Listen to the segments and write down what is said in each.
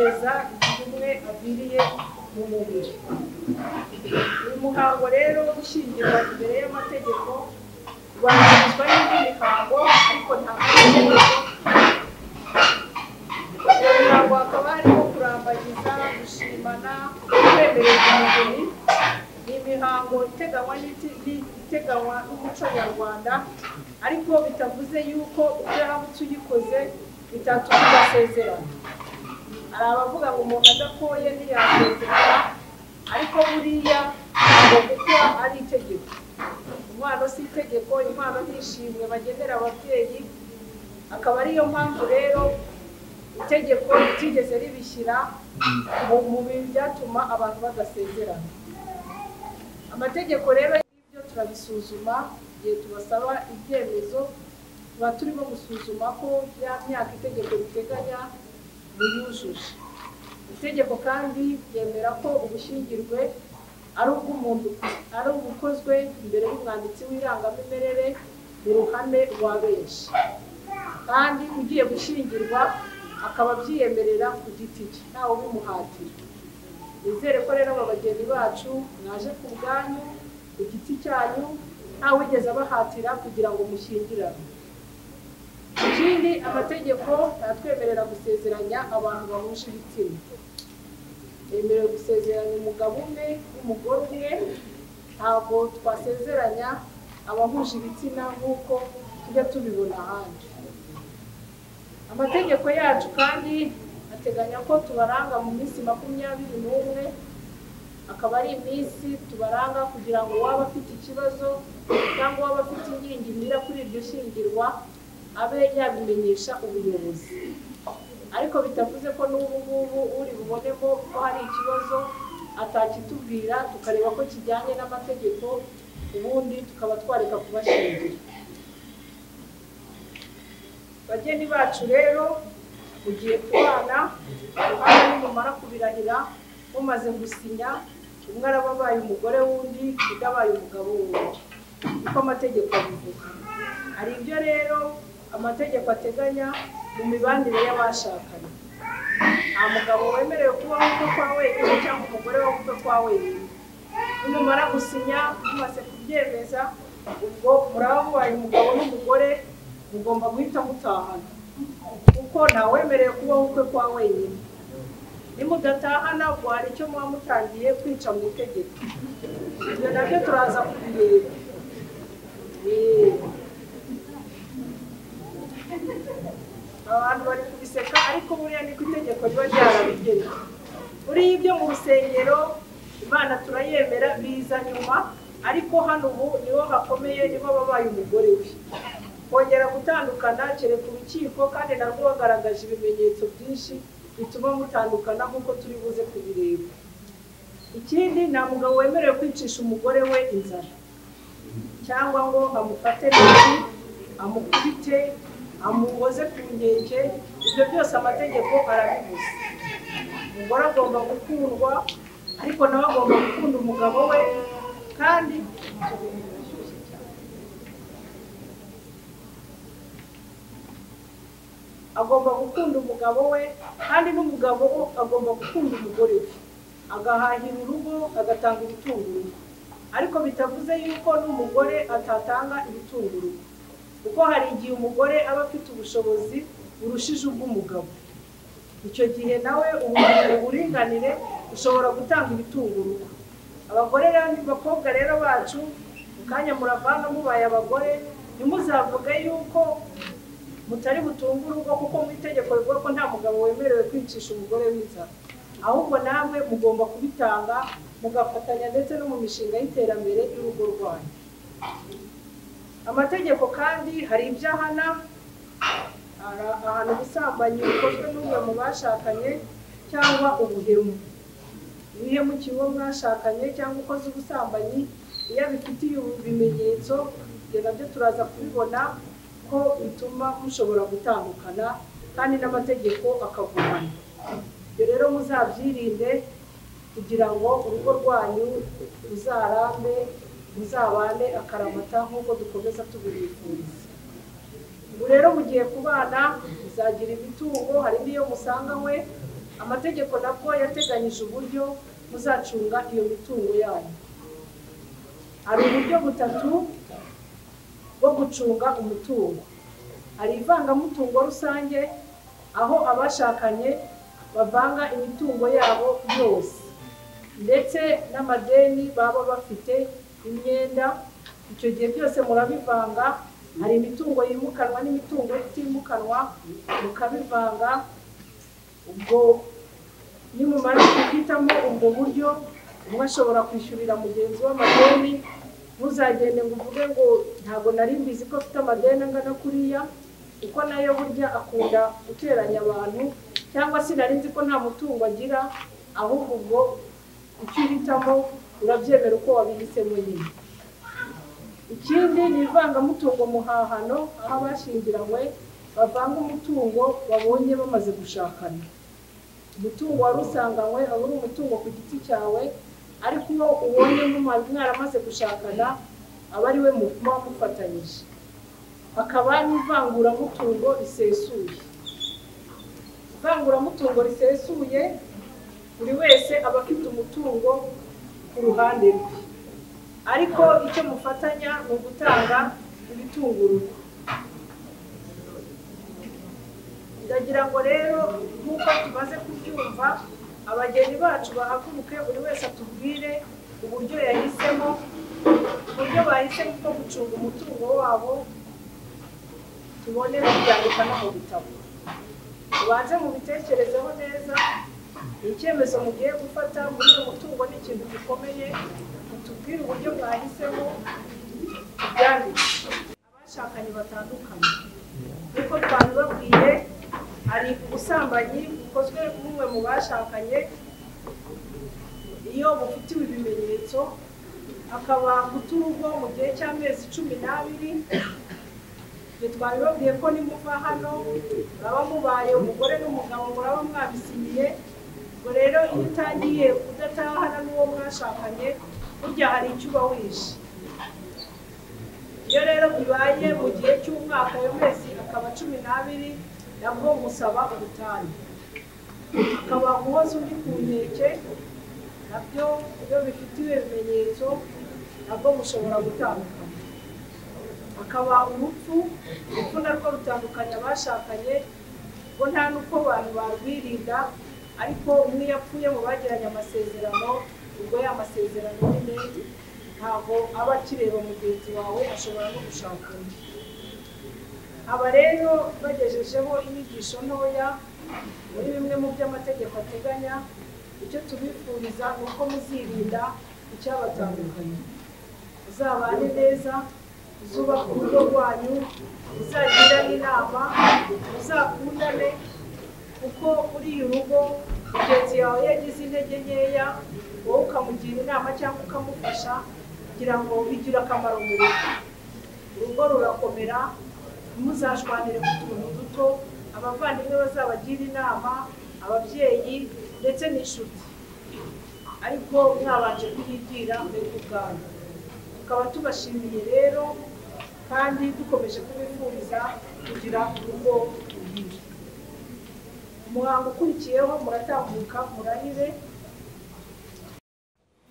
Kugeza igihe umwe aviriye mu mubiri. Uyu muhango rero wo gushyingirwa imbere y'amategeko ubanzirizwa n'indi mihango, ariko ntabwo ari itegeko. Iyo mihango hakaba harimo kurambagiza, gushimana, kwemererwa umugeni. Ni imihango iteganywa n'umuco nyarwanda, ariko bitavuze yuko uramutse uyikoze bitatuma udasezerana. Hari abavuga ngo umuntu adakoye ntiyasezerana, ariko buriya ntabwo gukwa ari itegeko. Inkwano si itegeko, inkwano ni ishimwe bagenera ababyeyi, akaba ariyo mpamvu rero itegeko ritigeze ribishyira mu bintu byatuma abantu badasezerana. Amategeko rero y'ibyo turabisuzuma igihe tubasaba ibyemezo, tuba turimo gusuzuma ko ya myaka itegeko riteganya muyujuje. Itegeko kandi ryemera ko ubushyingirwe ari ubw'umuntu, ari ubukozwe imbere y'umwanditsi w'irangamimerere mu ruhame rwa benshi, kandi ugiye gushyingirwa akaba abyiyemerera ku giti cye, ntawe ubimuhatira. Nizere ko rero aba bageni bacu mwaje ku bwanyu, ku giti cyanyu, ntawigeze abahatira kugira ngo mushyingirane. Ikindi, amategeko ntatwemerera gusezeranya abantu bahuje ibitsina. Bemerewe gusezeranya umugabo umwe n'umugore umwe, ntabwo twasezeranya abahuje ibitsina nk'uko tujya tubibona ahandi. Amategeko yacu kandi ateganya ko tubaranga mu minsi 21, akaba ari iminsi tubaranga kugira ngo uwaba afite ikibazo cyangwa uwaba afite ingingimira kuri iryo shyingirwa abe yabimenyesha ubuyobozi. Ariko bitavuze ko n'ubu ngubu uri bubonemo ko hari ikibazo atakitubwira, tukareba ko kijyanye n'amategeko, ubundi tukaba twareka kubashyingira. Bageni bacu rero mugiye kubana, hano nimumara kubirahira mumaze gusinya, umwe araba abaye umugore w'undi, undi abaye umugabo w'undi, niko amategeko abivuga. Hari ibyo rero amategeko ateganya mu mibanire y'abashakanye. Nta mugabo wemerewe kubaho ukwe kwa wenyine cyangwa umugore we ukwe kwa wenyine. Nimumara gusinya mumaze kubyemeza, ubwo muraba mubaye umugabo n'umugore, mugomba guhita mutahana, kuko ntawemerewe kubaho ukwe kwa wenyine. Nimudatahana ubwo hari icyo muba mutangiye kwica mu itegeko, ibyo nabyo turaza kubireba. Abantu bari kubiseka, ariko buriya niko itegeko riba ryarabigena. Buriya ibyo mu rusengero Imana turayemera biza nyuma, ariko hano ubu niho hakomeye, niho babaye umugore we. Kongera gutandukana kereka urukiko, kandi narwo bagaragaje ibimenyetso byinshi bituma mutandukana nk'uko turi buze kubireba. Ikindi, nta mugabo wemerewe kwicisha umugore we inzara cyangwa ngo amufate nabi, amukubite, amuhoze ku nkeke, ibyo byose amategeko arabibuza. Umugore agomba gukundwa, ariko nawe agomba gukunda umugabo we, kandi agomba gukunda umugabo we, kandi n'umugabo agomba gukunda umugore we, agahahira urugo, agatanga ibitunga urugo. Ariko bitavuze yuko n'umugore atatanga ibitunga urugo, kuko hari igihe umugore aba afite ubushobozi burushije ubw'umugabo. Icyo gihe nawe uburinganire ushobora gutanga ibitunga urugo. Abagore n'abakobwa rero bacu, mu kanya muravana mubaye abagore, ntimuzavuge yuko mutari butunge urugo, kuko mu itegeko rivuga ko nta mugabo wemerewe kwicisha umugore w'inzara. Ahubwo namwe mugomba kubitanga, mugafatanya ndetse no mu mishinga y'iterambere y'urugo rwanyu. Amategeko kandi hari ibyo ahana, ahana ubusambanyi bukozwe n'umwe mu bashakanye cyangwa ubuhemu. Iyo uhemukiye uwo mwashakanye cyangwa ukoze ubusambanyi, iyo abifitiye ibimenyetso, ibyo nabyo turaza kubibona ko bituma mushobora gutandukana, kandi n'amategeko akaguhana. Ibyo rero muzabyirinde kugira ngo urugo rwanyu ruzarambe, muzabane akaramata nk'uko dukomeza tubibifuriza. Ubu rero mugiye kubana, muzagira imitungo, hari n'iyo musanganywe, Amategeko nabwo yateganyije uburyo muzacunga iyo mitungo yanyu. Hari uburyo butatu bwo gucunga umutungo. Hari ivangamutungo rusange, aho abashakanye bavanga imitungo yabo yose ndetse n'amadeni baba bafite, imyenda, icyo gihe byose murabivanga. Hari imitungo yimukanwa n'imitungo itimukanwa, mukabivanga. Ubwo nimumara guhitamo ubwo buryo, umwe ashobora kwishyurira mugenzi w'amadeni. Ntuzagende ngo uvuge ngo ntabwo nari mbizi ko afite amadeni angana kuriya, kuko nayo burya akunda guteranya abantu, cyangwa se nari nzi ko nta mutungo agira. Ahubwo ubwo icyo uhitamo urabyemera uko wabihisemo nyine. Ikindi ni ivangamutungo muhahano, aho abashyingiranywe bavanga umutungo babonye bamaze gushakana. Umutungo wari usanganywe aba ari umutungo ku giti cyawe, ariko uwo ubonye mwaramaze gushakana aba ari we muba mufatanyije. Hakaba n'ivanguramutungo risesuye. Ivanguramutungo risesuye, buri wese aba afite umutungo ku ruhande rwe, ariko icyo mufatanya ni ugutanga ibitunga urugo. Ndagira ngo rero nk'uko tumaze kubyumva, abageni bacu bahaguruke, buri wese atubwire uburyo yahisemo, uburyo bahisemo bwo gucunga umutungo wabo, tubone kubyandika no mu bitabo. Ubanze mubitekerezeho neza. Ni icyemezo mugiye gufata muri uyu mutungo, ni ikintu gikomeye. Mutubwire uburyo mwahisemo, tubyandike. Abashakanye batandukanye, nk'uko twabibabwiye, hari ubusambanyi bukozwe n'umwe mu bashakanye iyo bufitiwe ibimenyetso, hakaba guta urugo mu gihe cy'amezi 12. Ibyo twabibabwiye ko nimuva hano muraba mubaye umugore n'umugabo, muraba mwabisinyiye. Ubwo rero iyo utangiye kudatahana n'uwo mwashakanye, burya hari icyo uba wishe. Iyo rero bibaye mu gihe cy'umwaka, ayo mezi akaba 12, nabwo musaba ubutane. Akaba guhoza undi ku nkeke, nabyo iyo bifitiwe ibimenyetso nabwo mushobora gutandukana. Hakaba urupfu, urupfu narwo rutandukanya abashakanye, ubwo nta n'uko abantu barwirinda, ariko umwe iyo apfuye mu bagiranye amasezerano, ubwo ya masezerano nyine ntabwo aba akireba mugenzi wawe, ashobora no gushaka undi. Aba rero bagejejeho inyigisho ntoya muri bimwe mu byo amategeko ateganya. Icyo tubifuriza ni uko muzirinda icyabatandukanya, muzabane neza, muzubake urugo rwanyu, muzagirane inama, muzakundane, kuko uriya urugo mugenzi wawe yagize intege nkeya, wowe ukamugira inama cyangwa ukamufasha, kugira ngo bigire akamaro mu rugo. Urugo rurakomera. Ntimuzashwanire ku tuntu duto, abavandimwe bazabagira inama, ababyeyi ndetse n'inshuti, ariko mwabanje kuyigira mbere ubwanyu. Tukaba tubashimiye rero kandi dukomeje kubifuriza kugira urugo ruhire. Umuhango ukurikiyeho muratambuka murahire.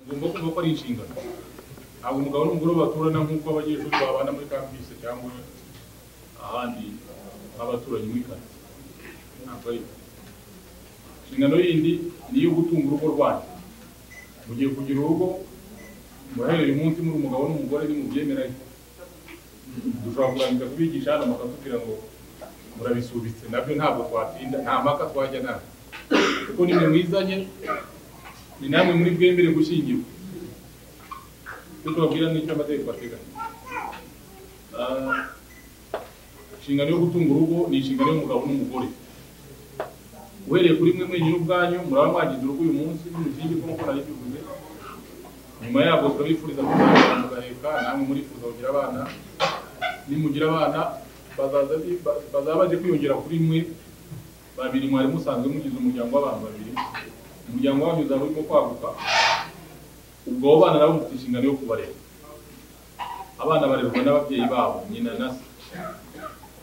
Mugomba kumva ko ari inshingano. Ntabwo umugabo n'umugore baturana nk'uko abanyeshuri babana muri campus cyangwa ahandi nk'abaturanyi muri quartier. Ntabwo ari byo. Inshingano yindi ni iyo gutunga urugo rwanyu. Mugiye kugira urugo, muraherera uyu munsi muri umugabo n'umugore, nimubyemera dushobora kurangiza kubigisha hano bakatubwira ngo murabisubitse, nabyo ntabwo twatinda, nta mpaka twajya nawe, kuko nimwe mwizanye, ni namwe muri bwemere gushyingirwa. Icyo tubabwira ni icyo amategeko ateganya. Inshingano yo gutunga urugo ni inshingano y'umugabo n'umugore. Uhereye kuri mwe mwenyine ubwanyu, muraba mwagize urugo uyu munsi n'umushyingirwa nk'uko nari mbivuze. Nyuma yabwo turabifuriza kuzabyara mugaheka, namwe murifuza kugira abana. Nimugira abana bazaba baje kwiyongera kuri mwe babiri mwari musanzwe mugize umuryango w'abantu babiri. Umuryango wanyu uzaba urimo kwaguka. Ubwo abo bana nabo mufite inshingano yo kubarera. Abana barerwa n'ababyeyi babo, nyina na se.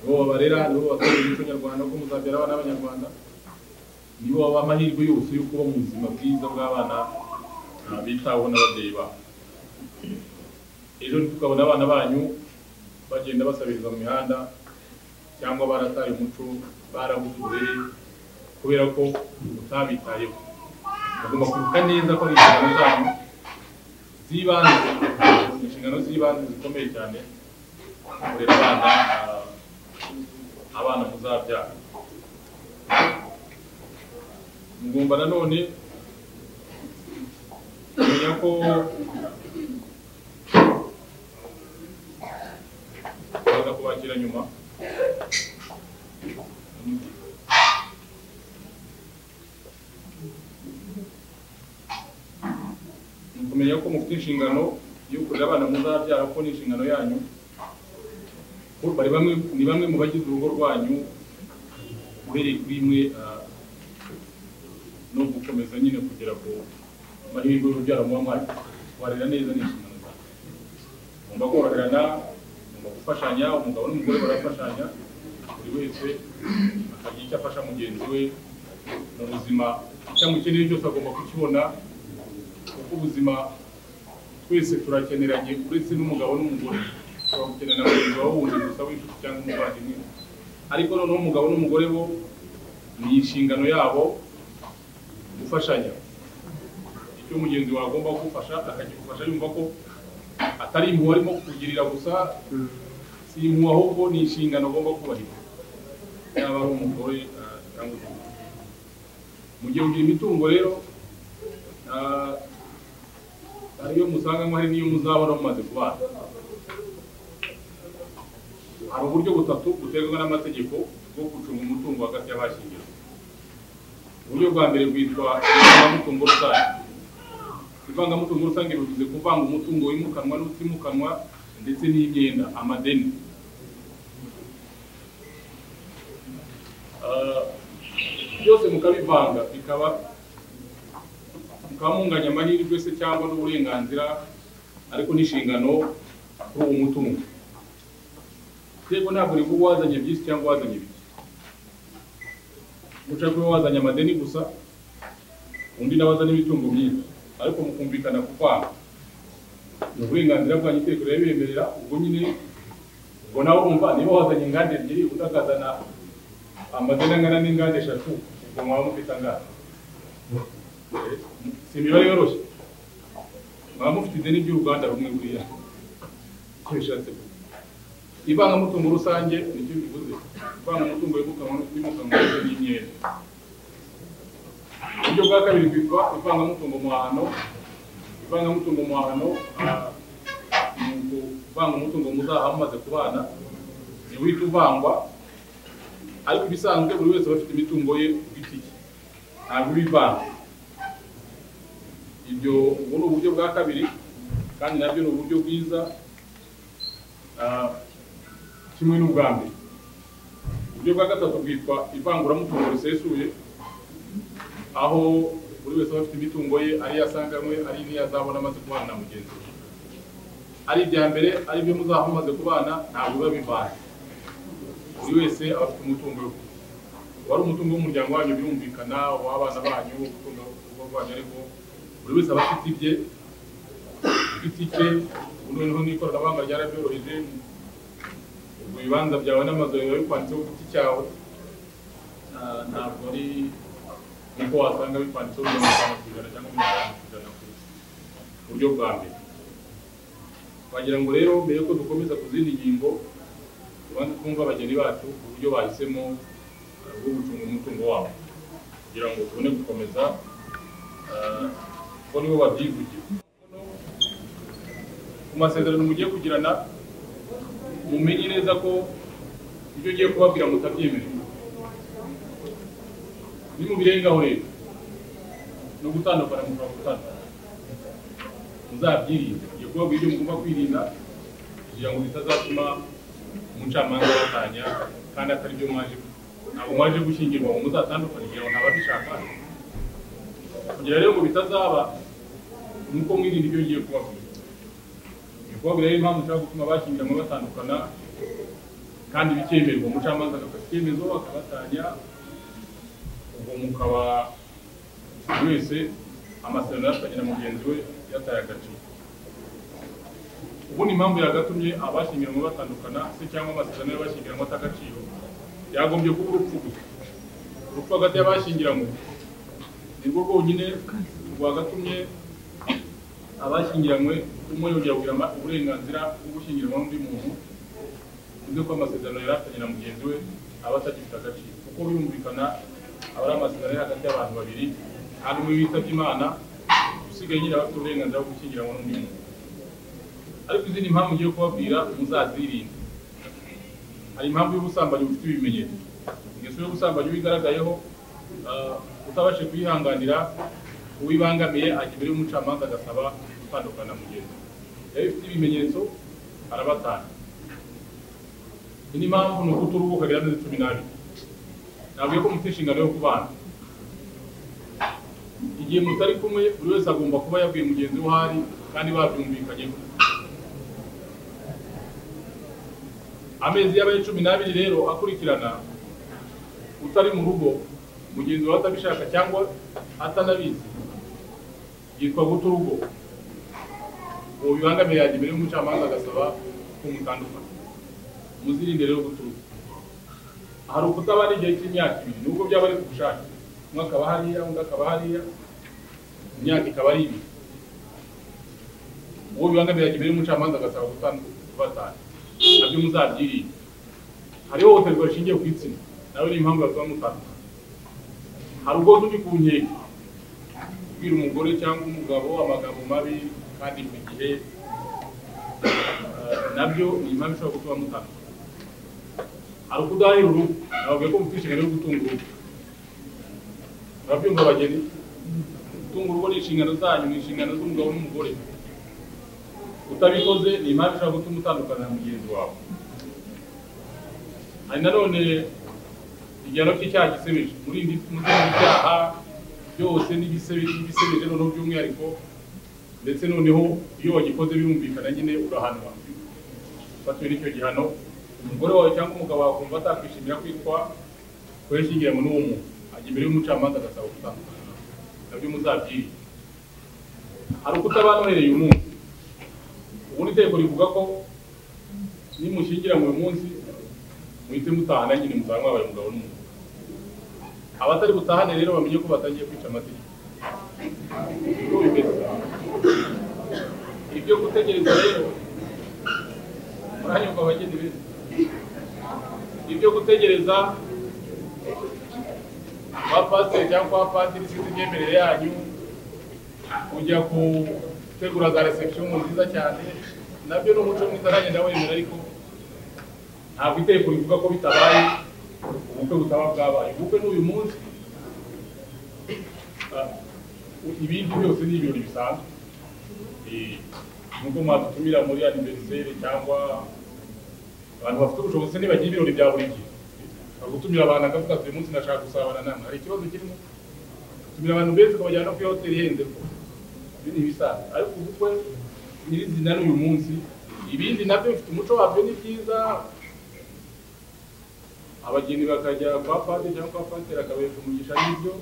Nibo babarera, nibo batoza umuco nyarwanda, ko muzabyara abana b'abanyarwanda. Nibo baba amahirwe yose yo kuba mu buzima bwiza bw'abana bitaweho n'ababyeyi babo. Ejo tukabona abana banyu bagenda basabiriza mu mihanda cyangwa barataye umuco, barabuze uburere kubera ko mutabitayeho. Mugomba kwibuka neza ko ari inshingano zanyu z'ibanze, inshingano z'ibanze zikomeye cyane kurera abana muzabyara. Mugomba nanone kumenya ko baza kubakira nyuma. Kumenya ko mufite inshingano yo kurera abana muzabyara, ko ni inshingano yanyu. Bari bamwe, ni bamwe mu bagize urugo rwanyu, uhereye kuri imwe no gukomeza nyine kugera ku mahirwe y'urubyaro muba mwagize. Kubarera neza ni inshingano zanyu. Mugomba koroherana, mugomba gufashanya, umugabo n'umugore barafashanya, buri wese akagira icyo afasha mugenzi we mu buzima. Icyo amukeneye cyose agomba kukibona, kuko ubuzima twese turakeneranye, uretse n'umugabo n'umugore. Ushobora gukenera na mugenzi wawe wundi gusa w'inshuti cyangwa umuvandimwe, ariko noneho umugabo n'umugore bo ni inshingano yabo gufashanya. Icyo mugenzi wawe agomba kugufasha akakigufasha yumva ko atari impuhwe arimo kukugirira gusa, si impuhwe ahubwo ni inshingano agomba kubahiriza, yaba ari umugore cyangwa umugabo. Mu gihe ugira imitungo rero, hariyo musanganywe, hari n'iyo muzabona mumaze kubana. Hari uburyo butatu buteganywa n'amategeko bwo gucunga umutungo hagati y'abashyingiranywe. Uburyo bwa mbere bwitwa ivangamutungo rusange. Ivangamutungo rusange bivuze kuvanga umutungo wimukanwa n'utimukanwa ndetse n'imyenda, amadeni. Byose mukabivanga, bikaba mukaba munganya amahirwe se cyangwa n'uburenganzira, ariko n'inshingano kuri uwo mutungo. Yego, ntabwo rivuga wazanye byinshi cyangwa wazanye bike. Ushobora kuba wazanye amadeni gusa, undi nawe azanye imitungo myinshi, ariko mukumvikana kuvanga. Ni uburenganzira bwanyu, itegeko rirabibemerera. Ubwo nyine ubwo nawe urumva niba wazanye inganda ebyiri, undi akazana amadeni angana n'inganda eshatu, ubwo mwaba mufite angana. Si imibare yoroshye, mwaba mufite ideni ry'uruganda rumwe buriya, icyo bishatse kuvuga. Ivangamutungo rusange nicyo bivuze, ivangamutungo wimukanwa n'utimukanwa ndetse n'imyenda. Uburyo bwa kabiri bwitwa ivangamutungo muhahano. Ivangamutungo muhahano ni ukuvanga umutungo muzaha mumaze kubana, ni wita uvangwa, ariko ibisanzwe buri wese aba afite imitungo ye ku giti cye, ntabwo ibivanga. Ibyo ubu ni uburyo bwa kabiri, kandi nabyo ni uburyo bwiza kimwe n'ubwa mbere. Uburyo bwa gatatu bwitwa ivanguramutungo risesuye, aho buri wese aba afite imitungo ye, ari iyo asanganywe, ari n'iyo azabona amaze kubana na mugenzi we. Ari ibya mbere, ari ibyo muzaba mumaze kubana, ntabwo biba bivanze. Buri wese aba afite umutungo we. Wari umutungo w'umuryango wanyu birumvikana, uw'abana banyu, umutungo wanyu, ariko buri wese aba afite ibye ku giti cye. Ubu noneho n'ikoranabuhanga ryarabyoroheje, ubwo ibibanza byawe n'amazu yawe bikwanditseho ku giti cyawe, ntabwo ari nkuko wasanga bikwanditseho 50% cyangwa 50% ku buryo bwa mbere. Wagira ngo rero mbere yuko dukomeza ku zindi ngingo, tubanze twumve abageni bacu uburyo bahisemo bwo gucunga umutungo wabo, kugira ngo tubone gukomeza, kuko nibo babyivugira. Ku masezerano mugiye kugirana, mumenye neza ko ibyo ugiye kubabwira mutabyemerewe. Nimubirengaho rero no gutandukana, mushobora gutandukana. Muzabyirinde. Ngiye kubabwira ibyo mugomba kwirinda kugira ngo bitazatuma umucamanza batanya, kandi atari byo mwaje. Ntabwo mwaje gushyingirwa ngo muzatandukane, kugira ngo ntababishaka. Kugira rero ngo bitazaba, nuko mwirinda ibyo ngiye kubabwira. Ngiye kubabwira rero impamvu ushobora gutuma bashyingiranwa batandukana kandi bikemerwa, umucamanza agafata icyemezo akabatanya. Ubwo mukaba buri wese amasezerano yafitanye na mugenzi we yataye agaciro. Ubundi impamvu yagatumye abashyingiranywe batandukana se cyangwa amasezerano y'abashyingiranywe atagaciro yagombye kuba urupfu gusa. Urupfu hagati y'abashyingiranywe nirwo rwonyine rwagatumye abashyingiranywe umwe yongera kugira uburenganzira bwo gushyingiranwa n'undi muntu, uzi ko amasezerano yari afitanye na mugenzi we aba atagifite agaciro, kuko birumvikana aba ari amasezerano ari hagati y'abantu babiri, kandi umwe witabye Imana usigaye nyine aba afite uburenganzira bwo gushyingiranwa n'undi muntu. Ariko izindi mpamvu ngiye kubabwira muzazirinde. Hari impamvu y'ubusambanyi bufite ibimenyetso. Ingeso y'ubusambanyi igaragayeho utabashe kuyihanganira, uwibangamiye ajya imbere y'umucamanza agasaba gutandukana na mugenzi we. Iyo bifite ibimenyetso arabatana. Indi mpamvu ni uko urugo ukagira amezi 12. Nabwiye ko mufite inshingano yo kubana. Igihe mutari kumwe buri wese agomba kuba yabwiye mugenzi we ahari kandi babyumvikanyeho. Amezi yabaye 12 rero akurikirana utari mu rugo, mugenzi wawe atabishaka cyangwa atanabizi, yitwa guta urugo. Uwo bibangamiye yajya imbere y'umucamanza agasaba ko mutandukana. Muzirinde rero guta urugo. Hari ukutabana igihe cy'imyaka 2, nubwo byaba ari ku bushake, umwe akaba hariya undi akaba hariya, imyaka ikaba ari 2. Uwo bibangamiye yajya imbere y'umucamanza agasaba kubatana, nabyo muzabyirinde. Hari ihohoterwa rishingiye ku gitsina, nawe ni impamvu yatuma mutandukana. Hari ubwo turi ku nkeke kubwira umugore cyangwa umugabo amagambo mabi kandi buri gihe, nabyo ni impamvu ishobora gutuma mutandukana. Hari ukudahira urugo, nababwiye ko mufite inshingano yo gutunga urugo. Murabyumva bageni? Gutunga urugo ni inshingano zanyu, ni inshingano z'umugabo n'umugore. Utabikoze ni impamvu ishobora gutuma utandukana na mugenzi wawe. Hari nanone igihano cy'icyaha gisebeje. Muri ibyaha byose n'ibisebeje noneho by'umwihariko, ndetse noneho iyo wagikoze birumvikana nyine urahanwa. Ufatiwe n'icyo gihano, umugore wawe cyangwa umugabo wawe akumva atakwishimira kwitwa ko yashyingiranywe n'uwo muntu, ajya imbere y'umucamanza agasaba gutandukana, nabyo muzabyirinde. Hari ukutabana uhereye umunsi. Ubundi itegeko rivuga ko nimushyingiranywe uyu munsi muhite mutahana nyine, muzaba mwabaye umugabo n'umugore. Abatari butahane rero bamenye ko batangiye kwica amategeko. Uko bimeze. Ibyo gutegereza rero, muranyumva abageni beza? Ibyo gutegereza kwa pasiteri cyangwa kwa padiri sinzi imyemerere yanyu, kujya gutegura za reception nziza cyane, nabyo ni umuco mwiza nanjye ndawemera, ariko ntabwo itegeko rivuga ko bitabaye ubukwe butaba bwabaye. Ubukwe ni uyu munsi, ibindi byose ni ibirori bisanzwe. Nubwo mwadutumira muri anniversaire cyangwa abantu bafite ubushobozi ntibagira ibirori bya buri gihe. Gutumira abantu akavuga ati uyu munsi ndashaka gusabana namwe, hari ikibazo kirimo? Gutumira abantu benshi ukabajyana no kuri hoteli ihenze, ibi ni ibisanzwe. Ariko ubukwe nyirizina ni uyu munsi, ibindi nabyo bifite umuco wabyo ni byiza. Abageni bakajya kwa padiri cyangwa kwa pasiteri akabereka umugisha n'ibyo,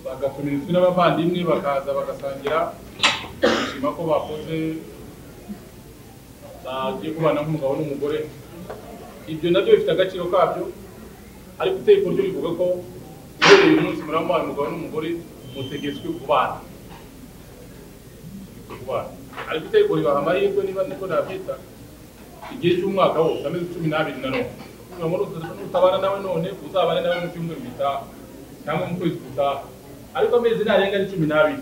bagatumira inshuti n'abavandimwe bakaza bagasangira, bishima ko bakoze, bagiye kubana nk'umugabo n'umugore. Ibyo nabyo bifite agaciro kabyo, ariko itegeko ryo rivuga ko uhereye uyu munsi muraba umugabo n'umugore mutegetswe kubana. Ariko itegeko ribaha amahirwe, niba niko nabyita, igihe cy'umwaka wose, amezi 12 na none. Nutabana nawe none, uzabane nawe mu cyumweru gitaha cyangwa mu kwezi gutaha, ariko amezi narenga ari 12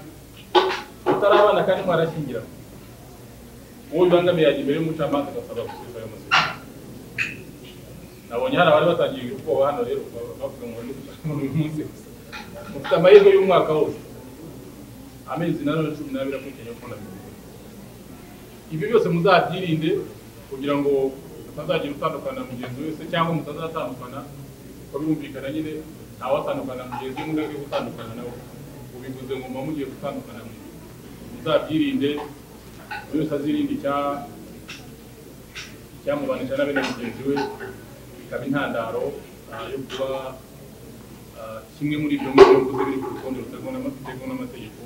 utarabana kandi mwarashyingiranywe, uwo bibangamiye yajya imbere y'umucamanza agasaba gusesa ayo masezerano. Nabonye hari abari batangiye ubwoba hano rero bavuga ngo ni uyu munsi gusa. Mufite amahirwe y'umwaka wose, amezi nanone 12 akurikiranye uko nabivuze. Ibyo byose muzabyirinde kugira ngo mutazagira utandukana na mugenzi wese cyangwa mutazatandukana, kuko birumvikana nyine ntawatandukana na mugenzi we undi agiye gutandukana nawe, ubivuze ngo muba mugiye gutandukana mwe. Muzabyirinde, buri wese azirinde icyamubanisha na bene mugenzi we, bikaba intandaro yo kuba Kimwe muri ibyo ngibyo mvuze biri ku rutonde rutegwa n'amategeko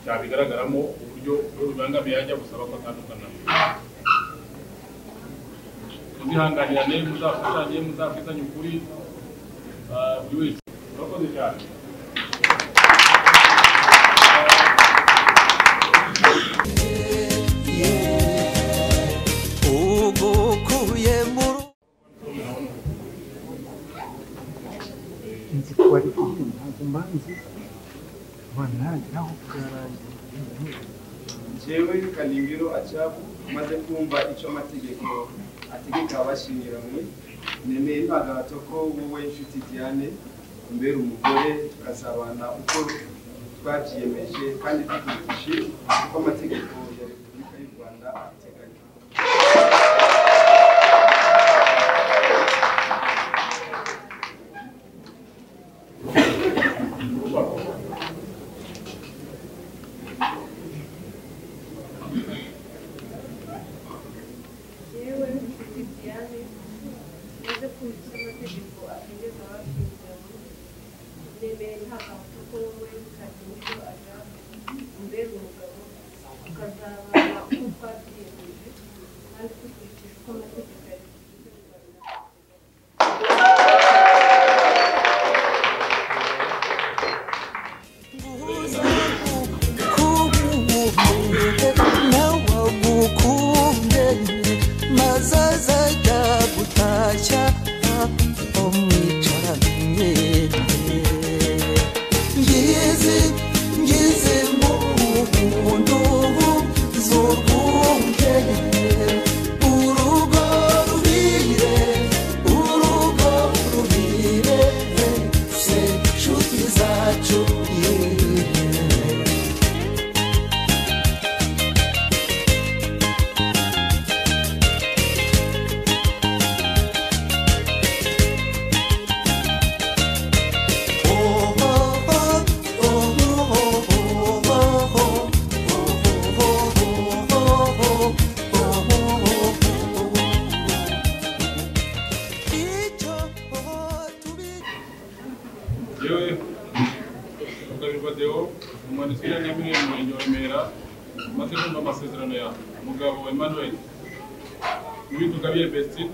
cyabigaragaramo uburyo bibangamiye yajya gusaba ko atandukana. Muzihanganirane, muzafashanye, muzabwizanye ukuri buri wese. Murakoze cyane. Nzi ko ari ntabwo mbanzi abana ntageraho byarangiye. Njyewe Kalimbiro Acabu maze kumva icyo amategeko ategeka abashyingiranywe, nemeye nta gahato ko wowe Nshuti Diane umbera umugore, tukazabana uko twabyiyemeje kandi dukurikije uko amategeko ya Repubulika y'u Rwanda abiteganya. Yewe Nshuti Diane maze kumva icyo amategeko ategeka abashyingiranywe, nemeye nta gahato ko wowe Kalimbiro Ajabu umbera umugabo, tukazabana uko twabyiyemeje kandi dukurikije uko amategeko ya Repubulika y'u Rwanda abiteganya. Yewe Rugabirwa Deo, umwanditsi w'irangamimerere mu murenge wa Remera, umaze kumva amasezerano ya Mugabo Emmanuel, Uwitugabiye Bestine,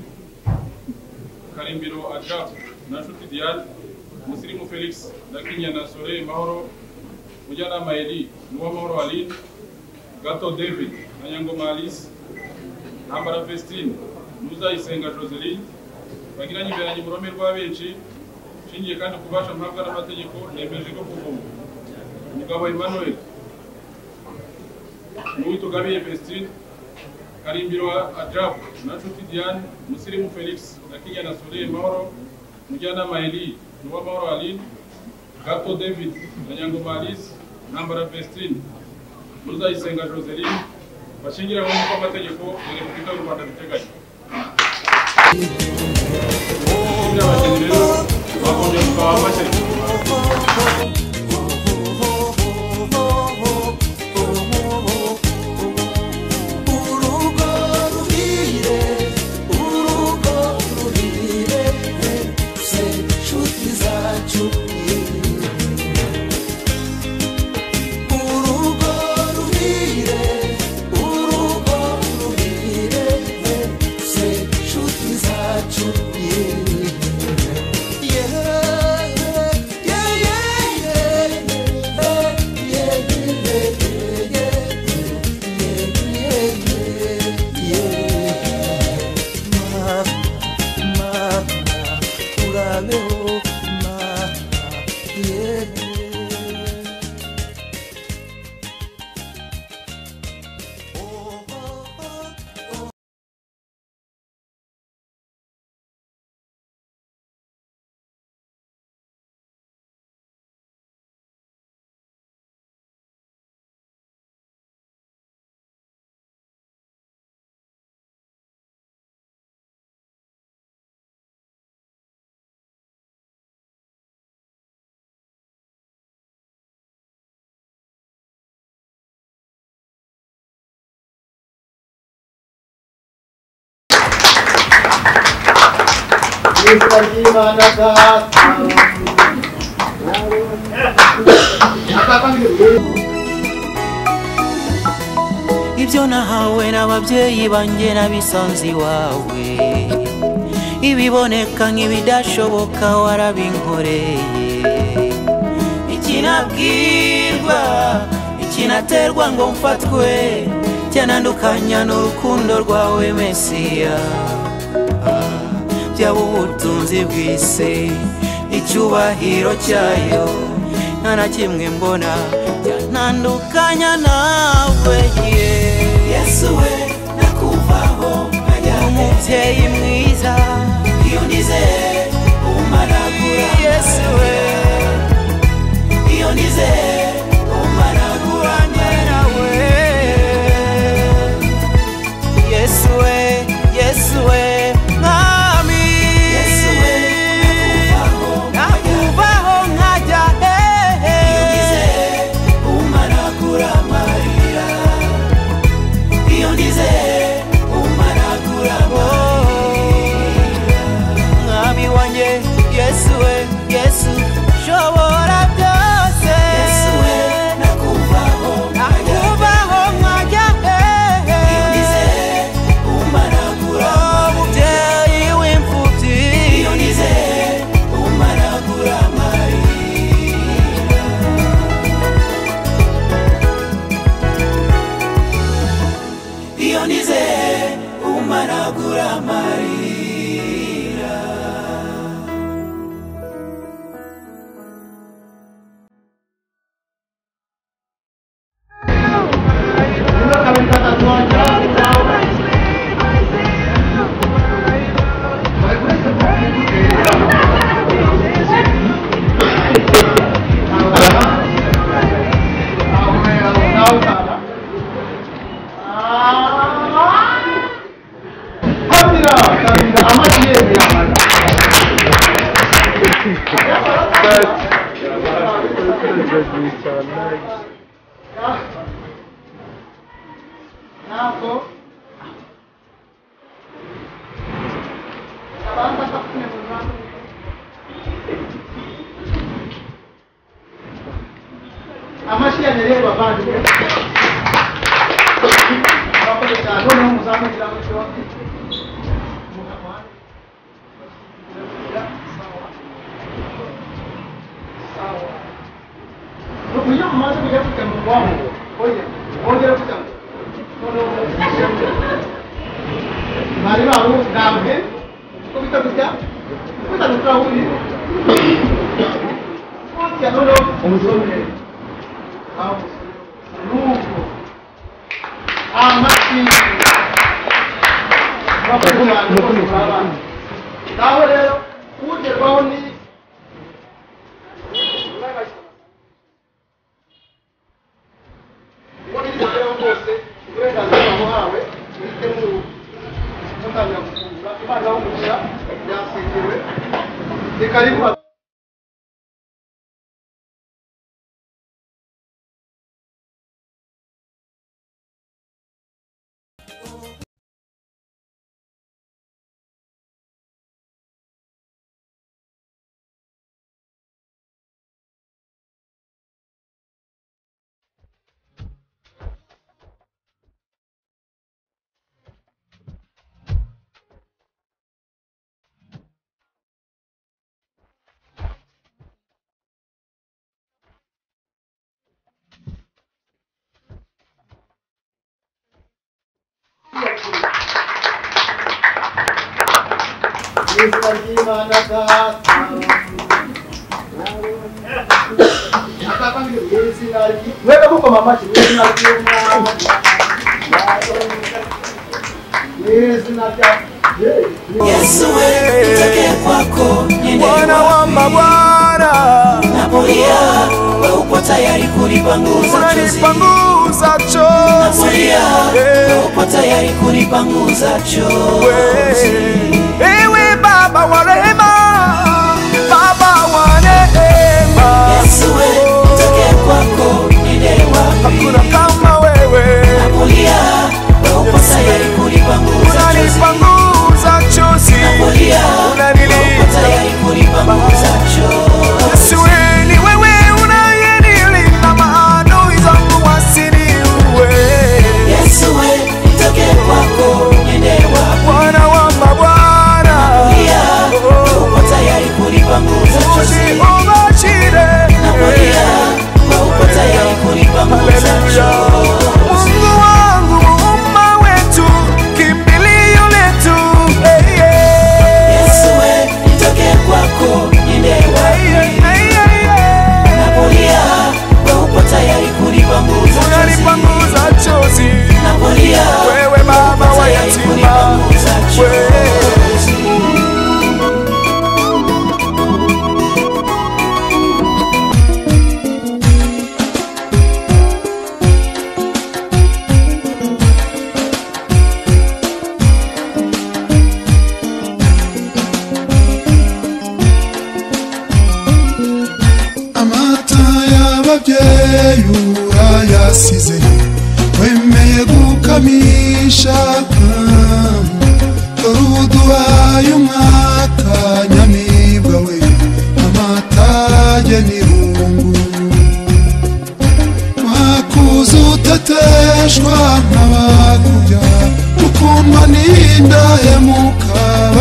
Karimbiro Ajabu na Nshuti Diane, Musirimu Felix na Kinyana Soleil Mahoro, Mujyanama Eli Nuwamahoro Aline, Gato David na Nyangoma Alice, Ntambara Vestine, Nuzayisenga Joseline, bagiranye imberanye mu ruhame rwa benshi. Nshingiye kandi ku bubasha mpabwa n'amategeko, nemeje ko kuva ubu Mugabo Emmanuel, Uwitugabiye Vestine, Karimbiro Ajabu na Nshuti Diane, Musirimu Felix na Kinyana Soleil Mahoro, Mujyanama Eli Nuwamahoro Aline, Gato David na Nyangoma Alice, Ntambara Vestine, Nuzayisenga Joseline, bashyingiranywe nk'uko amategeko ya Repubulika y'u Rwanda abiteganya. Abageni rero bagombye kukaba bakiri. Urugo ruhire, urugo ruhire, se nshuti zacu. Urugo ruhire, urugo ruhire, se nshuti zacu. Izina ry'Imana Data. Ibyo nahawe n'ababyeyi banjye nabisanze iwawe, ibiboneka nk'ibidashoboka warabinkoreye. Ikinabwirwa ikinaterwa ngo mfatwe cyanandukanya n'urukundo rwawe Mesiya. Byaba ubutunzi bw'isi icyubahiro cyayo nta na kimwe mbona cyanandukanya nawe. Yesu we nakuvaho nkajya umubyeyi mwiza, iyo nize umaragura. Yesu we iyo nize umaragura nawe. Yesu we, Yesu we mwami. Yesu we nakuvaho nkajya hehe, iyo nize umaragura amarira, iyo nize umaragura amarira. Mwami wanjye Yesu we, Yesu shobora byose. Yesu we nakuvaho nkajya hehe, iyo nize umaragura umubyeyi w'imfubyi, iyo nize umaragura amarira. Iyo nize umaragura amarira. Yesu we nitokee kwako niende Bwana wa mabwana, napolia wewe upo tayari kunipanguza chozi, unanipanguza chozi, napolia wewe upo tayari kunipanguza chozi. Ewe Baba wa rehema, Baba wa neema, Yesu we nitokee kwako niende wapi? Hakuna kama wewe, napolia wewe upo tayari kunipanguza chozi, unanipanguza chozi, napolia wewe upo tayari kunipanguza chozi. Yesu we ni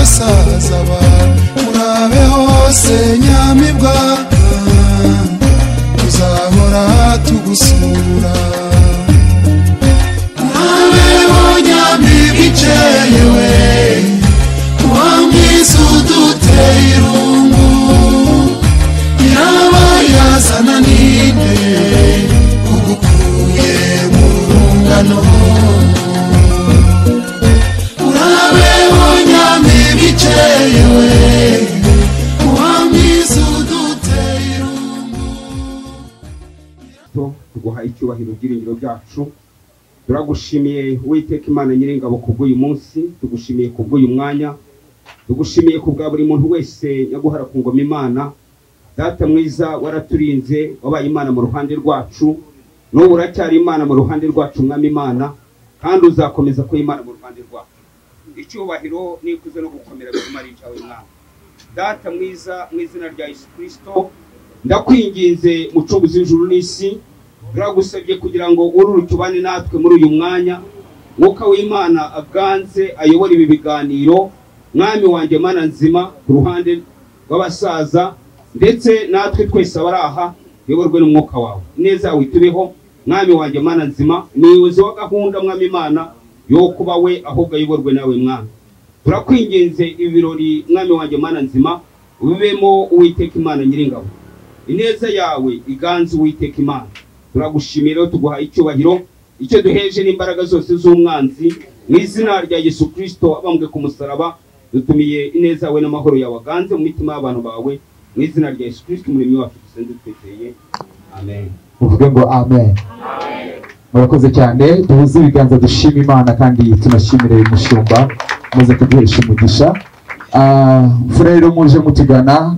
basaza ba murabe hose Nyamibwa, tuzahora tugusura. Urabeho Nyamibwa ikeye we, wa mwiza uduteye irungu, yaba yazana ninde ugukuye mu rungano. Urabeho Nyamibwa ikeye we, wa mwiza uduteye irungu. Tuguhaye icyubahiro byiringiro byacu, turagushimiye Uwiteka Imana Nyiringabo kubw'uyu munsi, tugushimiye kubw'uyu mwanya, tugushimiye kubwa buri muntu wese nyaguhara ku ngoma Imana. Data mwiza, waraturinze, wabaye Imana mu ruhande rwacu, n'ubu uracyari Imana mu ruhande rwacu Mwami Imana, kandi uzakomeza kuba Imana mu ruhande rwacu. Icyubahiro n'ikuzo no gukomera biguma ari ibyawe Mwami. Data mwiza, mu izina rya Yesu Kristo, ndakwinginze mucunguzi w'ijuru n'isi, turagusabye kugira ngo ururuke ubane natwe muri uyu mwanya. Mwuka w'Imana aganze ayobora ibi biganiro, Mwami wanjye Mana nzima, ku ruhande rw'abasaza ndetse natwe twese abari aha, tuyoborwe n'umwuka wawe. Ineza yawe itubeho Mwami wanjye Mana nzima, umuyobozi wa gahunda Mwami Imana yo kuba we, ahubwo ayoborwe nawe Mwami. Turakwinginze ibi birori Mwami wanjye Mana nzima, ubibemo Uwiteka Imana Nyiringabo. Ineza yawe iganze Uwiteka Imana. Turagushimira, tuguha icyubahiro, icyo duheje n'imbaraga zose z'umwanzi, mu izina rya Yesu Kristo abambwe ku musaraba. Dutumiye ineza yawe n'amahoro yawe aganze mu mitima y'abantu bawe, mu izina rya Yesu Kristo umuremyi wacu dusenze twizeye, amen. Uvuge ngo amen. Murakoze cyane, duhuze ibiganza dushima Imana kandi tunashimire umushumba muze kuduhesha umugisha. Mfura rero muje mutugana,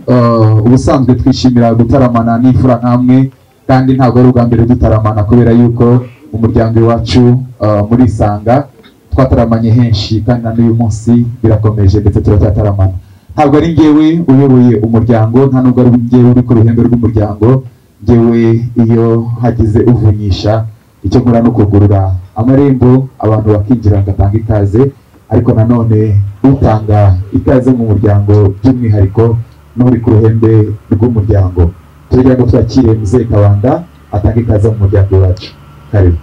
ubusanzwe twishimira gutaramana n'imfura nkamwe, kandi ntabwo ari ubwa mbere dutaramana kubera yuko umuryango iwacu murisanga twataramanye henshi, kandi na n'uyu munsi birakomeje ndetse turacyataramana. Ntabwo ari njyewe uyoboye umuryango, nta nubwo ari njyewe uri ku ruhembe rw'umuryango. Njyewe iyo hagize uvunyisha, icyo nkora no kugurura amarembo abantu bakinjira bagatanga ikaze, ariko nanone utanga ikaze mu muryango by'umwihariko n'uri ku ruhembe rw'umuryango. Tugira ngo twakire Mzee Kabanda atange ikaze mu muryango wacu. Karibu.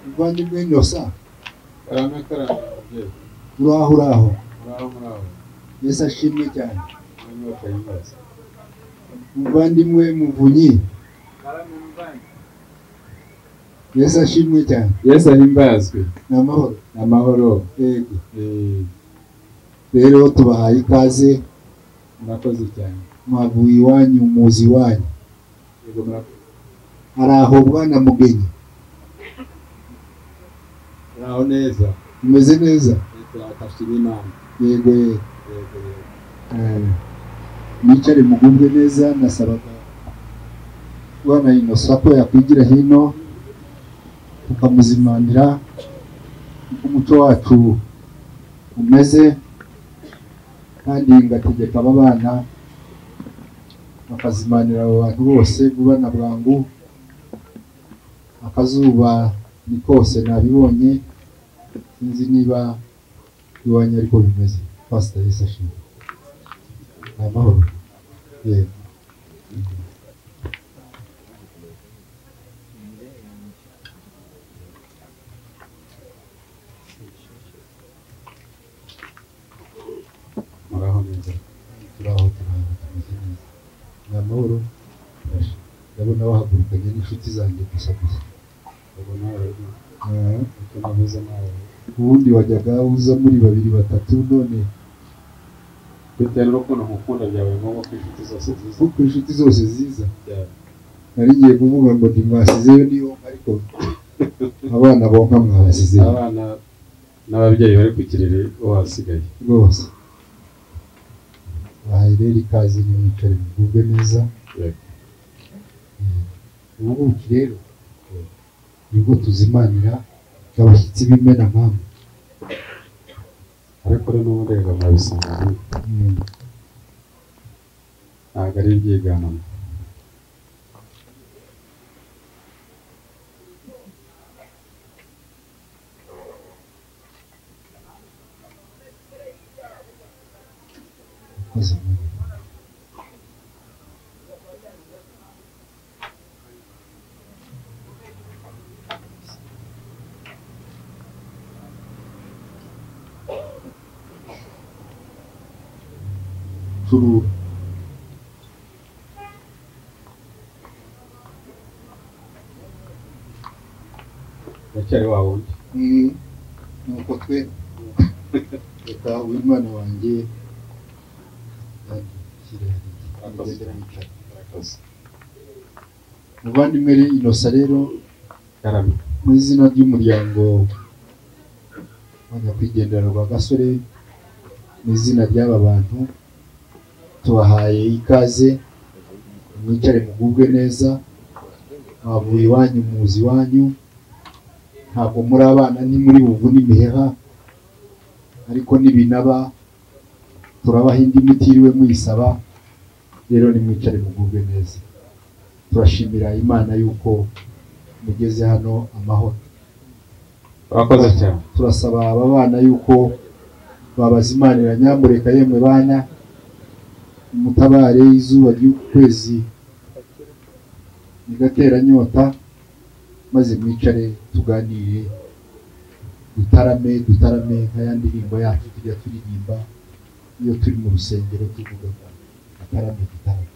Muvandimwe Nyosa, uraho uraho, Yesu ashimwe cyane. Muvandimwe Muvunyi, Yesu ashimwe cyane. Yesu ahimbazwe. Ni amahoro. Ni amahoro. Yego. Rero tubahaye ikaze. Murakoze cyane. Mwavuye iwanyu muzi iwanyu. Yego murakoze. Hari aho Bwana Mugenyi. Muraho neza. Umeze neza? Turakashima Imana. Yego yego. Yego yego. Mwicare mugubwe neza. Nasabaga Bwana Innocent ko yakwigira hino tukamuzimanira uko umuco wacu umeze, kandi ngategeka aba bana bakazimanira abo bantu bose vuba na bwangu. Akazuba ni kose nabibonye, sinzi niba iwanyu ariko bimeze. Pastor Yesu ashimwe. Ni amahoro. Yego. Muraho neza. Turaho turaho tumeze neza. Ni amahoro. Ndabona wahagurukanye n'inshuti zanjye gusa gusa. Ubundi wajyaga uza muri babiri batatu, none bitewe n'ukuntu nkukunda byabaye ngombwa ko inshuti zose ziza. Kuko inshuti zose ziza. Nari ngiye kuvuga ngo ntimwasizeyo niyo, ariko abana bonka mwabasizeyo. Abana n'ababyeyi bari ku kirere wasigaye rwose. Bahaye rero ikaze, nimwicare mugubwe neza. Ubuki rero nibwo tuzimanira abashyitsi b'imena nkamwe. Ariko rero n'ubundi reka murabisanga ntabwo ari ibyiganano. Murakoze. Turu ndacyari wa wundi. Nuko twe reka uyu mwana wanjye muvandimwe Innocent rero mu izina ry'umuryango wa nyakwigendera Rwagasore, mu izina ry'aba bantu tubahaye ikaze, mwicare mugubwe neza, mwavuye iwanyu muzi iwanyu, ntabwo muri abana ni muri buvune imiheha, ariko nibinaba turabaha indi mutiriwe muyisaba. Rero nimwicare mugubwe neza. Turashimira Imana yuko mugeze hano amahoro. Urakoze cyane. Turasaba aba bana yuko babazimanira, nyamureka yemwe bana mutabare izuba ry'ukwezi nigatera nyota, maze mwicare tuganire, dutarame dutarame nka ya ndirimbo yacu tujya turirimba iyo turi mu rusengero tuvuga ngo dutarame dutarame.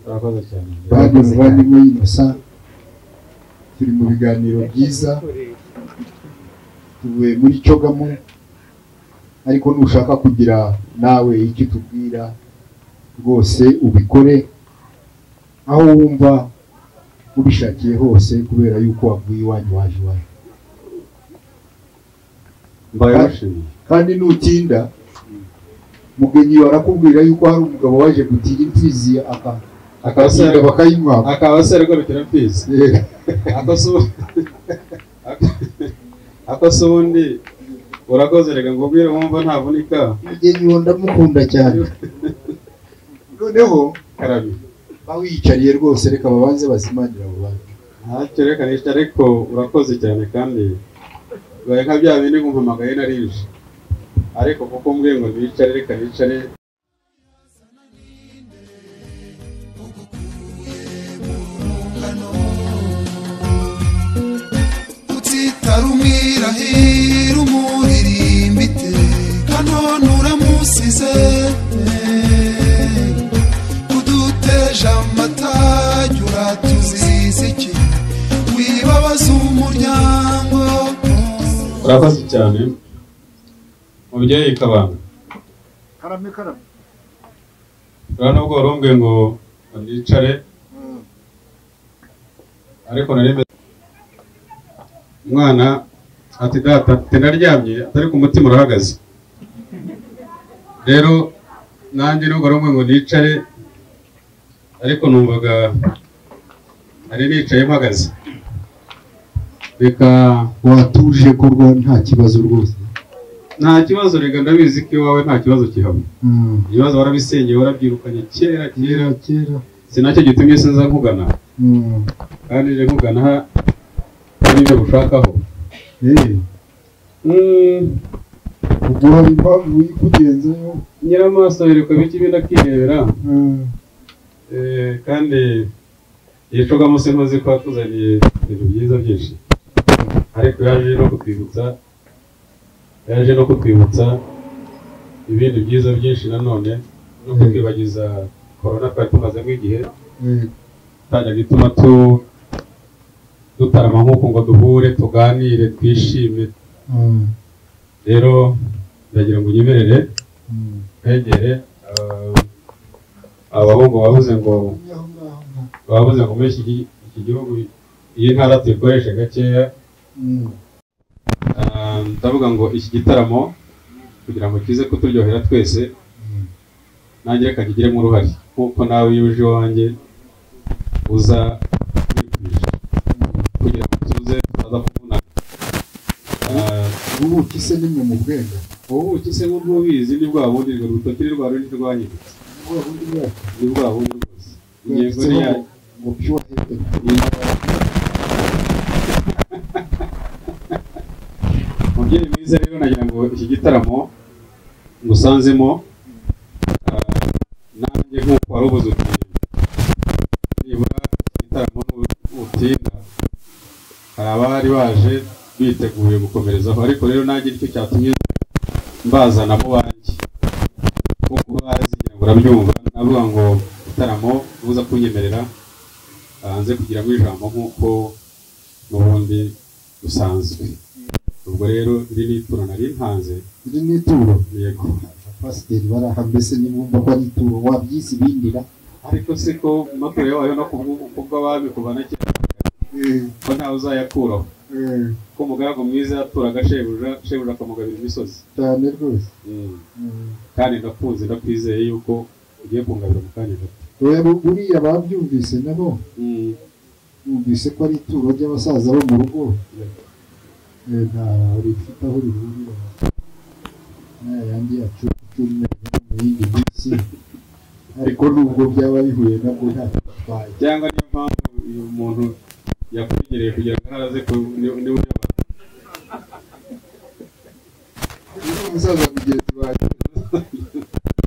Urakoze cyane. Kandi muvandimwe Innocent, turi mu biganiro byiza, tuvuye muri Cogamo, ariko nushaka kugira nawe icyo tubwira rwose ubikore aho wumva ubishakiye hose, kubera yuko wavuye iwanyu waje iwanyu. Kandi nutinda mugenyi barakubwira yuko hari umugabo waje gutira imfizi akabasinda bakayinywa, akaba se ariko bitira imfizi. Akose ubundi urakoze, reka ngubwire wumva ntavunika. Mugenyi wo ndamukunda cyane. Noneho karabi bawiyicariye rwose, reka babanze bazimanira abo bantu. Ntacyo reka nicara, ariko urakoze cyane kandi bibaye nka bya bindi ngumpamagaye narije, ariko kuko mbwiye ngo nicare reka nicare. Utitara umwirahira umuririmba iteka none uramusize, uduteje amatage uratuziza iki, wibabaza umuryango. Urakoze cyane mubyeyi Kabanda. Karame karame. Urabona ubwo warumbwiye ngo nicare, ariko nari umwana ati data naryamye atari ku mutima urahagaze. Rero nanjye nubwo warumbwiye ngo nicare, ariko numvaga nari nicaye mpagaze. Reka watuje ko nta kibazo rwose. Nta kibazo, reka ndabizi ko iwawe nta kibazo kihaba. Ibibazo warabisenyeye, warabyirukanye kera kera kera, sinacyo gitumye sinza nkugana. Kandi nje nkugana hari ibyo gushakaho. Ubwo hari impamvu ikugenzayo. Nyiramaso yereka biki ibindi akirebera. Kandi yicogamo se nkozi ko atuzaniye ibintu byiza byinshi, ariko yaje no kutwibutsa, yaje no kutwibutsa ibindi byiza byinshi nanone, no kutwibagiza corona twari tumazemo igihe itajya gituma dutarama nk'uko ngo duhure tuganire twishime. Rero ndagira ngo unyemerere twegere abahungu bavuze ngo muri iki gihugu iyi ntara tuyikoreshe gakeya. Ndavuga ngo iki gitaramo kugira ngo kize kuturyohera twese, nanjye reka kigiremo uruhare kuko nawe iyo uje iwanjye uza wikwije kugira ngo tuze tutaza kuvunana. Ubuki se nimwe mu bwenga? Ubuki se nk'ubwo ubizi ni bwa bundi urutoki ni rwa rundi rwangiritse, ni bwa bundi rwose. Intego ni ya ngo pure heaven. Mubyeyi mwiza rero nagira ngo iki gitaramo ngusanzemo Wari ubuze uti nibura igitaramo utinda, hari abari baje biteguye gukomerezaho, ariko rero nanjye nicyo cyatumye mbazana mu banjye, kuko bazi ngira ngo urabyumva, navuga ngo igitaramo uza kunyemerera hanze kugira ngo ijambo nk'uko n'ubundi busanzwe. Ubwo rero iri ni ituro nari ntanze. Iri ni ituro? Yego. Pasiteri baraha mbese nibumva ko ari ituro wabyise ibindira, ariko siko maturo yayo no kubw'abami kuva na kera ko ntawe uzayakuraho, ko umugaragu mwiza yaturaga shebuja, shebuja akamugabira imisozi. Cyane rwose. Kandi ndakunze, ndakwizeye yuko ugiye kungabira mu kanya gato. Buriya babyumvise nabo, bumvise ko ari ituro ry'abasaza bo mu rugo, nta rifite aho rihurira n'ayandi yacu cy'umweru mu yindi minsi, ariko nubwo byaba bihuye nabwo ntacyo bitwaye. Cyangwa niyo mpamvu uyu muntu yakwegereye kugira ngo araze niwe uyabara. Umusaza mugenzi wanjye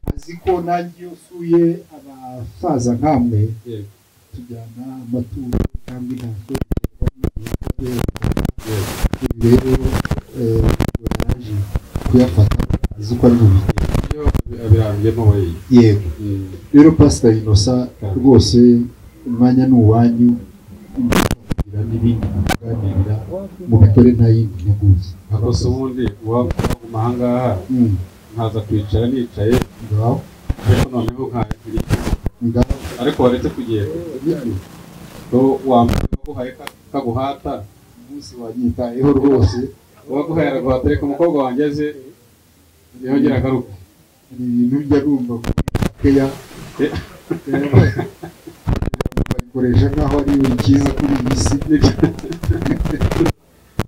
azi ko nanjye iyo usuye abasaza nkamwe tujyana amaturo cyangwa intashyo. Rero yaje kuyafata azi ko ari bubigire. Abirambyemo we. Yego. Rero Pastor Innocent rwose umwanya ni uwanyu, kugira n'ibindi muganirira mubikore nta yindi nteguza. Gusa ubundi waguma aha ngaha nkaza kwicara nicaye ariko noneho nkagira, ariko waretse kugenda waguhaye kaguhata umunsi wanyitayeho rwose, waguhaye araguhata, reka umukobwa wanjye aze yongera agaruke. Hari ibintu njya numva keya babikoresha nk'aho ari cyiza kuri iyi si.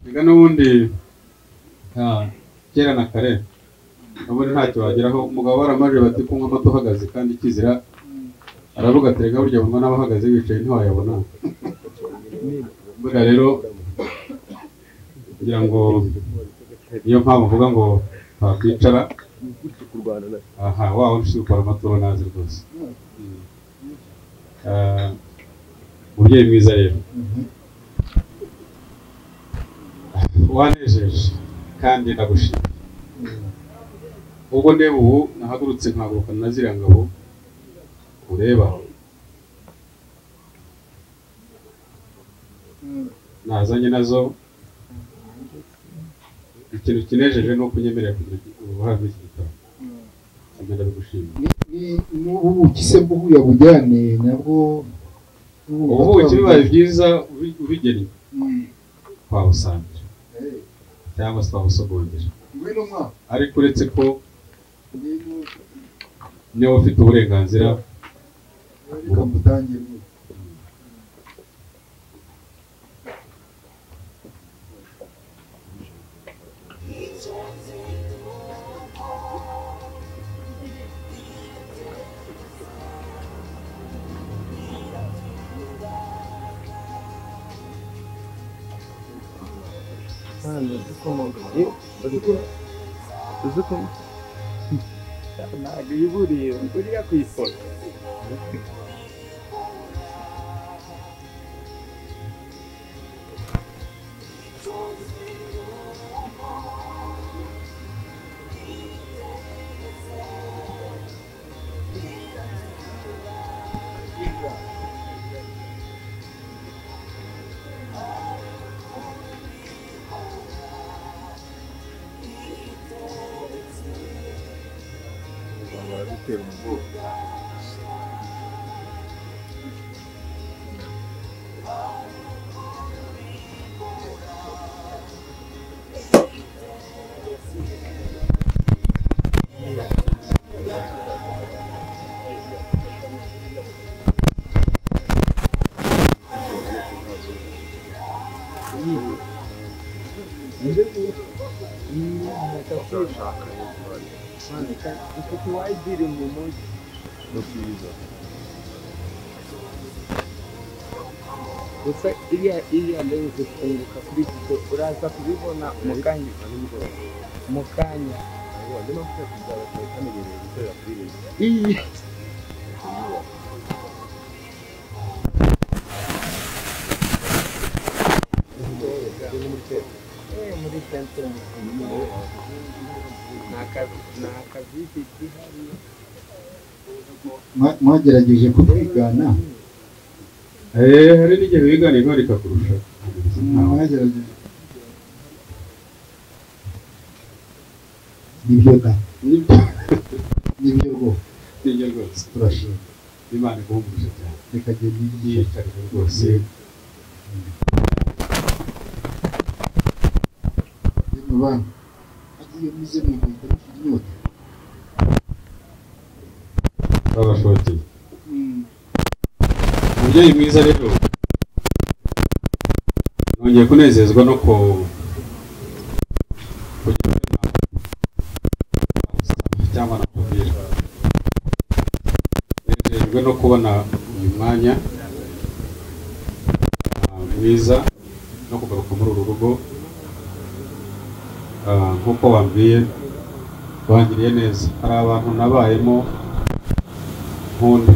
Reka n'ubundi kera na kare ubundi ntacyo wageraho. Umugabo baramaje bati kunywa amata uhagaze kandi kizira, aravuga ati reka burya bunywa n'abahagaze bicaye ntiwayabona. Buriya rero kugira ngo niyo mpamvu mvuga ngo twakwicara aha wawe ushinzwe gukora amaturo nazi rwose. Umubyeyi mwiza rero wanejeje kandi ndagushimira. Ubwo ndeba ubu nahagurutse nkahagurukana na ziriya ngabo ureba nazanye nazo, ikintu kinejeje ni uko unyemerera kugira uruhare muri iki gitaramo. Ibyo ndabigushimira. N'ubuki se bw'ubuya bujyane nabwo? Ubuki bibaye byiza ubigennye twawusangira cyangwa se twawusogongera, ariko uretse ko niba ufite uburenganzira Ntabwo yiburiye uriya ku ifoto. Gusa iriya lenzi ifunguka kuri buto, uraza kubibona mu kanya. Iyi Mwagerageje kutwigana. Hari n'igihe wigana intore ikakurusha. Mwagerageje. Nibyo da. Nibyo rwose. Nibyo rwose. Turashima. Imana iguhe cyane. Reka gende yiyicarire rwose. Bana agiye muze mu guhita mufite inyota. Babashoteye. Umubyeyi mwiza rero nongeye kunezezwa no kugira cyangwa na kubwira. Nejejwe no kubona uyu mwanya mwiza no kugaruka muri uru rugo. Nkuko wambwiye wangiriye neza. Hari abantu nabayemo nkunda,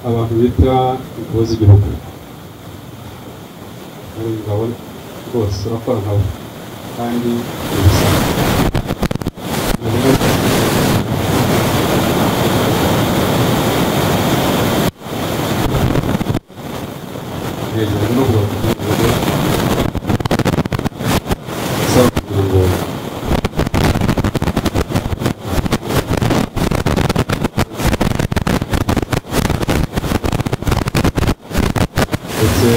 abantu bita ingabo z'igihugu. Ari ingabo rwose urakora nkabo kandi ibisanzwe. Nejejwe no kugaruka muri uru rugo kugira ngo ndetse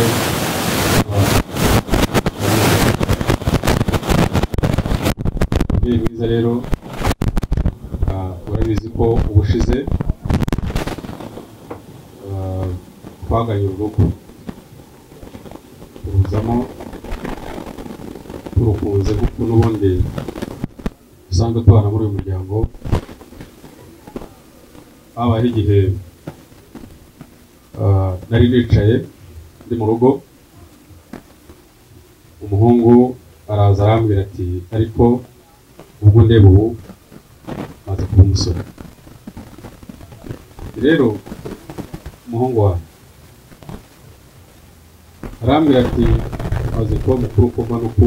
umubyeyi mwiza rero urabizi ko ubushize twaganye urugo turuzamo turukunze kuko n'ubundi dusanzwe tubana muri uyu muryango. Habayeho igihe nari nicaye ndi mu rugo, umuhungu araza arambwira ati ariko ubwo ndeba ubu maze kuba umusore. Rero umuhungu wanjye arambwira ati maze kuba mukuru kuva n'uku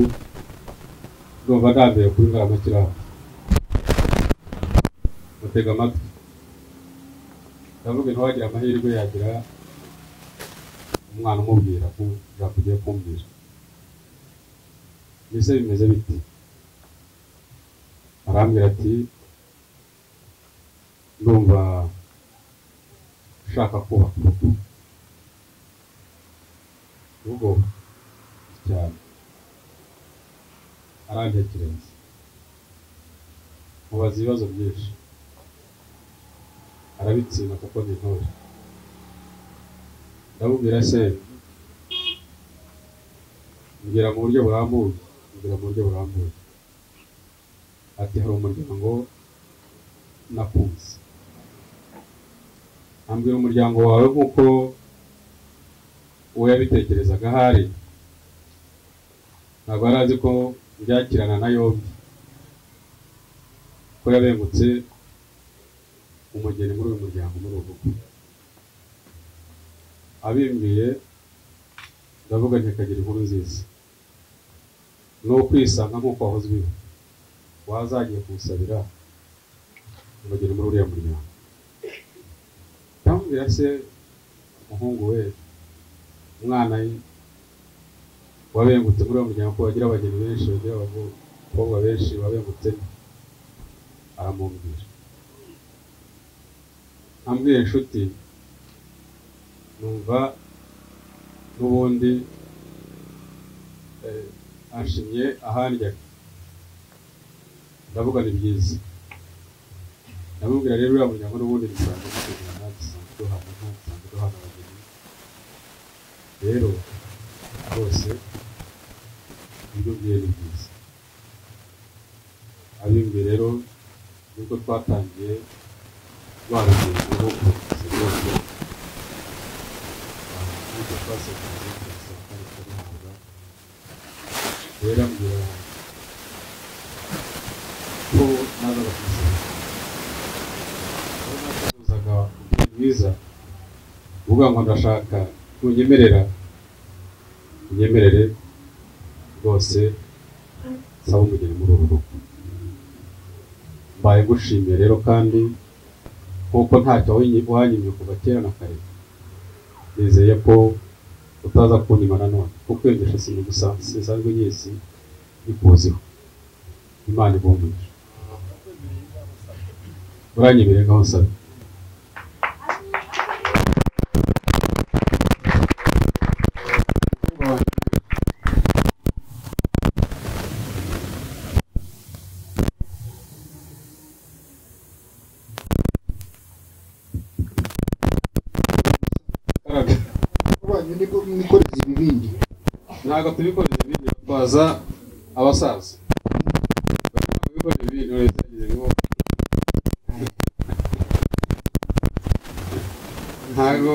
ndumva ndambiwe kuri Ngaramakiraro. Mutega amatwi ndavuga ntiwagira amahirwe yagira umwana umubwira ko ugiye kumbwira. Mbese bimeze bite? Arambwira ati ndumva ushaka kubaka urugo. Urugo cyane. Arantekereza mubaza ibibazo byinshi arabitsinda kuko ni intore. Ndamubwira se mbwira mu buryo burambuye, mbwira mu buryo burambuye. Ati hari umuryango nakunze. Ambwira umuryango wawe nkuko uwo yabitekerezaga ahari ntabwo yari azi ko byakirana na yombi, ko yabengutse umugeni muri uyu muryango muri ubu rugo. Abimbwiye ndavuga ntikagira inkuru nziza ni ukwisanga nk'uko wahoze ubivuga, wazagiye kuwusabira umugeni muri uriya muryango. Ndamubwira se umuhungu we umwana wabengutse muri uwo muryango ko bagira abageni benshi, bagira abakobwa benshi wabengutse, aramumbwira. Ambwiye inshuti numva n'ubundi ashimye ahandyaga. Ndavuga ni byiza. Ndamubwira rero uriya muryango n'ubundi dusanzwe dutegurana, dusanzwe duhana inka, dusanzwe duhana abageni. Rero rwose ibyo ngiye ni byiza. Abimbwiye rero nubwo twatangiye rwa rugendo rwo kurukiza rwose, n'ibyo twasezeranye turasaba kandi tukabihabwa. Rero ambwira ko nazaga kumusaba. Rero nacuruzaga umubyeyi mwiza uvuga ngo ndashaka ntunyemerera, unyemerere Rwose nsaba umugeni muri uru rugo. Mbaye ngushimiye rero kandi nkuko ntacyo wanyimye kuva kera na kare, nizeye ko utaza kunyima nanone, kuko iyo ngeso sinsanzwe nyisi ikuziho. Imana iguhe. Uranyemereye ngaho nsabe. Mwikoreza ibibindi. Ntabwo tubikoreza ibibindi, batwaza abasaza. Bikoreza ibibindi ngo ntabwo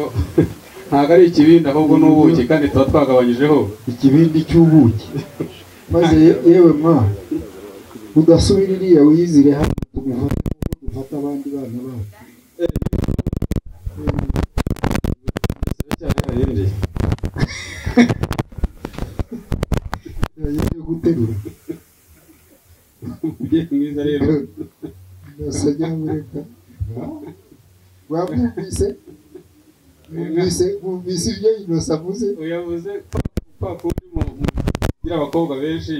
ari ikibindi ahubwo ni ubuki, kandi tuba twagabanyijeho ikibindi cy'ubuki. Maze yewe mwa udasubira iriya wiyizire hano tumufate nk'uko dufata abandi bana bacu. Guterura mwiza rero nyamuneka wamwumvise mwumvise ibyo Innocent avuze. Uyavuze kwa kundi mugira abakobwa benshi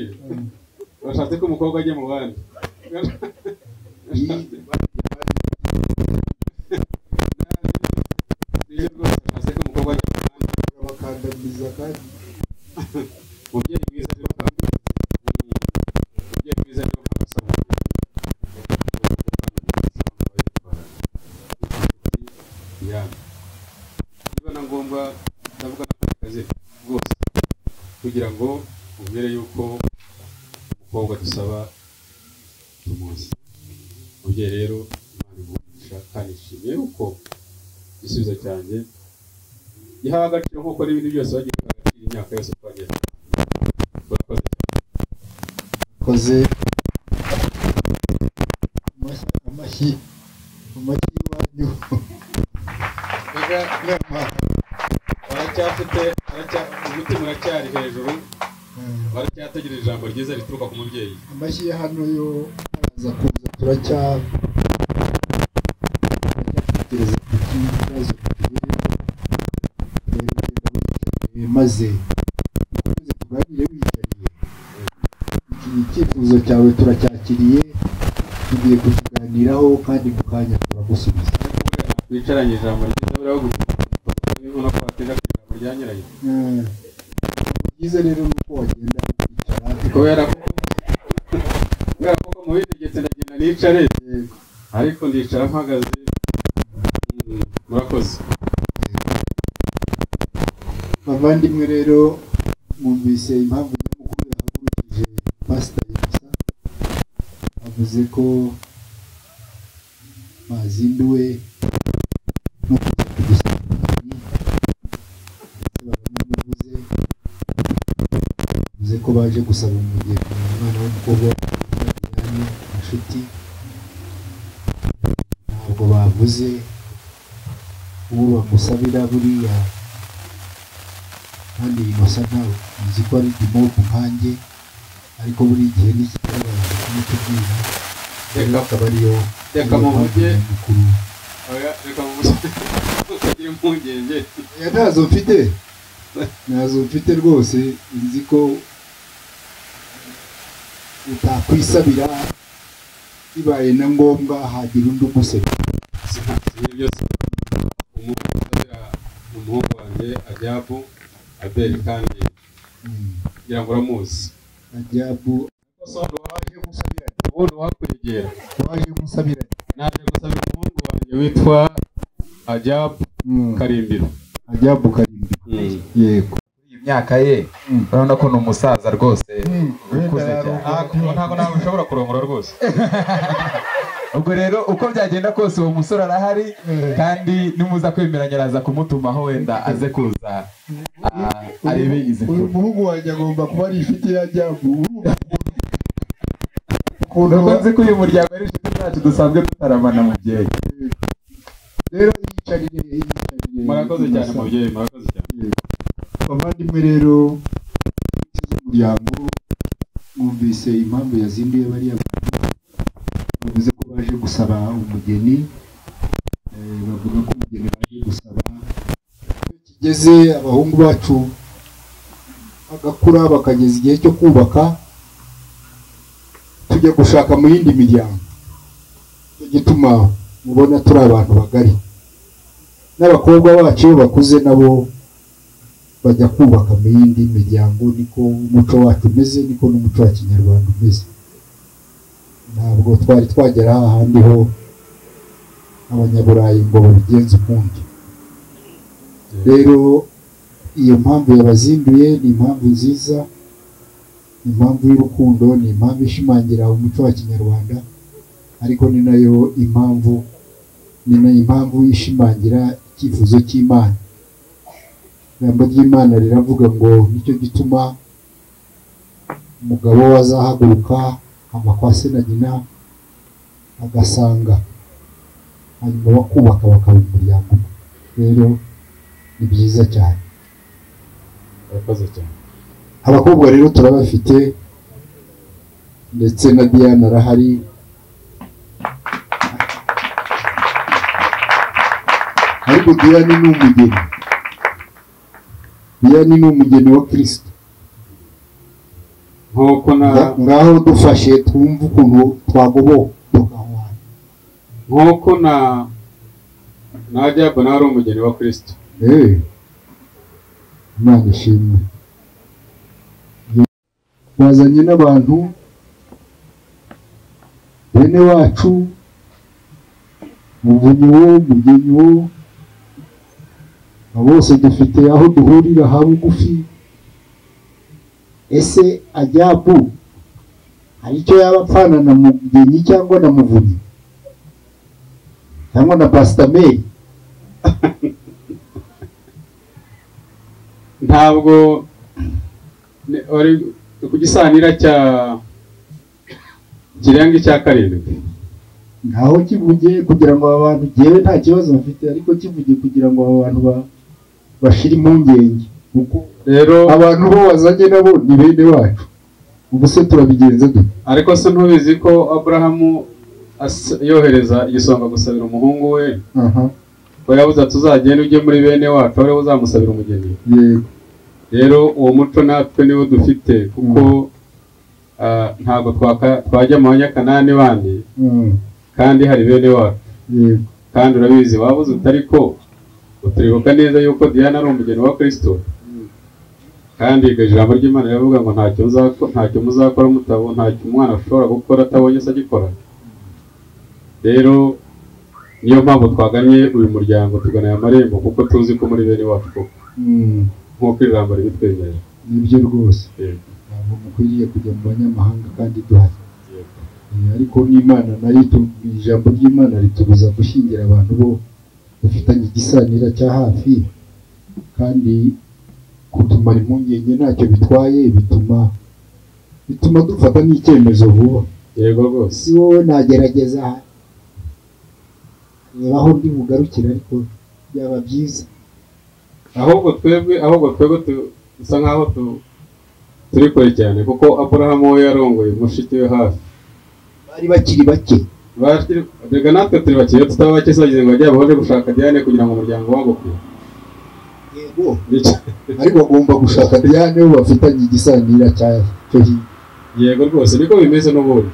bashatse ko umukobwa ajya mu bandi. Bakandamiza kandi mubyeyi mwiza rero niba na ngombwa ndavuga n'akazi rwose kugira ngo ubwire yuko umukobwa dusaba tumuzi. Mubyeyi rero Imana iguhe kandi nshimiye yuko igisubizo cyanjye gihawe agaciro nk'uko n'ibindi byose bagiye agaciro imyaka yose twageze. Koze amashyi iwanyu. Baracyafite umutima uracyari hejuru, baracyategereje ijambo ryiza rituruka ku mubyeyi. Amashyi ya hano yo araza kuza, turacyatekereza ku kibazo maze tuganire wiyicariye. Iki icyifuzo cyawe turacyakiriye, tugiye kukiganiraho kandi mu kanya turagusubiza. Wicaranye ijambo ryiza buriya ubona ko watega ku ijambo rya nyirayo. Byiza rero ni uko wagenda wicara, kubera ko mubitegetse ndagenda nicare, ariko ndicara mpagaze. Murakoze bavandimwe. Rero mwumvise impamvu nyamukuru yahagurukije Pastor Innocent. Avuze ko bazinduwe no kujya kudusaba umugeni, ndetse baranamuvuze, bavuze ko baje gusaba umugeni umwana w'umukobwa Diane inshuti. Ntabwo bavuze uwo bamusabira buriya, kandi Innocent ntawe nzi ko ari dimobu nkanjye, ariko buri gihe n'ikigaragaza kumutubwira rero akaba ariyo reka muvuge. Reka muvuge utagira impungenge. Ntazo mfite, ntazo mfite rwose. Nzi ko utakwisabira, bibaye na ngombwa hagira undi ugusabira. Umuhungu wanjye Ajabu Abel, kandi ngira ngo uramuzi. Ajabu ubundi wakwegera waje gusabira, naje gusabira umuhungu wanjye witwa Ajabu Karimbiro. Ajabu Karimbiro, yego. Imyaka ye urabona ko ni umusaza rwose ukuze cyane. Ntabwo nawe ushobora kurongora rwose. Ubwo rero uko byagenda kose uwo musore arahari, kandi nimuza kwemeranya araza kumutumaho wenda aze kuza arebe izi mfura. Uyu muhungu wanjye agomba kuba ari inshuti ya Ajabu. Nuko nzi ko uyu muryango ari inshuti zacu dusanzwe dutaramana mubyeyi. Rero yicarire. Murakoze cyane mubyeyi, murakoze cyane. Bavandimwe rero z'umuryango Numvise impamvu yazinduye bariya bavuze ko baje gusaba umugeni, bavuga ko umugeni baje gusaba kigeze abahungu bacu bagakura bakageza igihe cyo kubaka, tujya gushaka mu yindi miryango. Cyo gituma mubona turi abantu bagari, n'abakobwa bacu iyo bakuze nabo bajya kubaka mu yindi miryango. Niko umuco wacu umeze, niko n'umuco wa Kinyarwanda umeze. Ntabwo twari twagera ahandi ho abanyaburayi ngo babigenze ukundi. Rero iyo mpamvu yabazinduye ni impamvu nziza, ni impamvu y'urukundo, ni impamvu ishimangira umuco wa Kinyarwanda, ariko ni nayo impamvu, ni nayo impamvu ishimangira icyifuzo cy'Imana. Ijambo ry'Imana riravuga ngo nicyo gituma umugabo azahaguruka akava kwa se na nyina agasanga, hanyuma bakubaka bakaba umuryango umwe. Rero ni byiza cyane. Urakoze cyane. Abakobwa rero turabafite, ndetse na Diane arahari. Ariko Diane ni umugeni, Diane ni umugeni wa Kristo. Nkuko ngaho dufashe twumve ukuntu twagoboka. Nkuko na Ajabu nawe ari umugeni wa Kristo. Imana ishimwe. Wazanye n'abantu bene wacu, muvunyi wo, mugenyi wo, bose dufite aho duhurira ha bugufi. Ese Ajabu hari icyo yaba apfana na mugenyi cyangwa na muvunyi cyangwa na Pastor May? Ntabwo wari ku gisanira cya kirenga icya karindwi. Ntaho kivuge kugira ngo abantu, jewe nta kibazo mfite, ariko kivuge kugira ngo abantu bashire impungenge, kuko rero abantu bo wazanye nabo ni bene wacu. Ubu se turabigenza dute? Ariko se ntubizi ko Abrahamu yohereza igisonga gusabira umuhungu we? Ko yabuze ati uzagende ujye muri bene wacu ariwe uzamusabira umugeni. Yego. Rero uwo muco natwe niwo dufite, kuko ntabwo twajya mu Banyakanani bandi kandi hari bene wacu. Yego. Kandi urabizi wabuze utari ko uturibuka neza yuko Diana ari umugeni wa Kristo. Kandi ijambo ry'Imana riravuga ngo ntacyo muzakora mutabo, ntacyo umwana ashobora gukora atabonye se agikora. Rero niyo mpamvu twaganye uyu muryango, tugana aya marembo, kuko tuzi ko muri bene wacu koko, nk'uko ijambo ribitwemerera. Nibyo rwose. Ntabwo mukwiriye kujya mu banyamahanga kandi duhari. Ariko n'Imana nayo, ijambo ry'Imana ritubuza gushyingira abantu bo dufitanye igisanira cya hafi, kandi kutumara impungenge ntacyo bitwaye, bituma dufata n'icyemezo vuba. Yego rwose. Si wowe nagerageza reba aho ndi bugarukire, ariko byaba byiza. Ahubwo twebwe dusa nkaho turi kure cyane, kuko Aburahamu we yarongoye mushiki we hafi. Bari bakiri bake. Rega natwe turi bake, iyo tutaba bake sagize ngo ajye baje gushaka Diane kugira ngo umuryango waguke. Yego. Ariko bagomba gushaka Diane bo bafitanye igisanira cya cyo hirya. Yego rwose niko bimeze n'ubundi.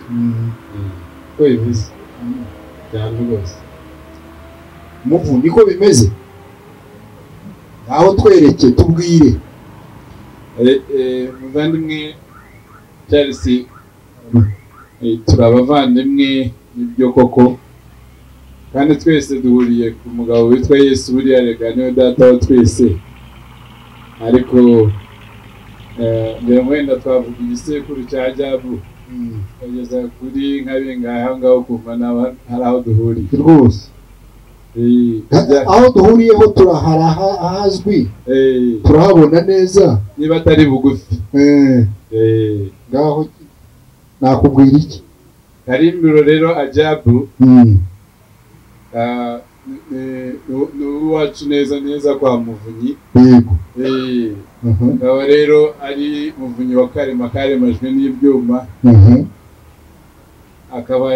Niko bimeze. Cyane rwose. Muvu niko bimeze. Aho twereke tubwire. Muvandimwe Charles, turi abavandimwe nibyo koko, kandi twese duhuriye ku mugabo witwa Yesu, buriya rega niwe data wa twese. Ariko ngira ngo wenda twavuga igisekuru cya Ajabu tukageza kuri nka bingahe aho ngaho, ukumva hari aho duhuriye rwose. Aho duhuriyeho turahara ahazwi, turahabona neza, niba atari bugufi. Ngaho nakubwira iki? Karimbiro rero Ajabu Ni uwacu neza neza kwa Muvunyi. Yego. Akaba rero ari Muvunyi wa Karema, karemajwe n'ibyuma. Akaba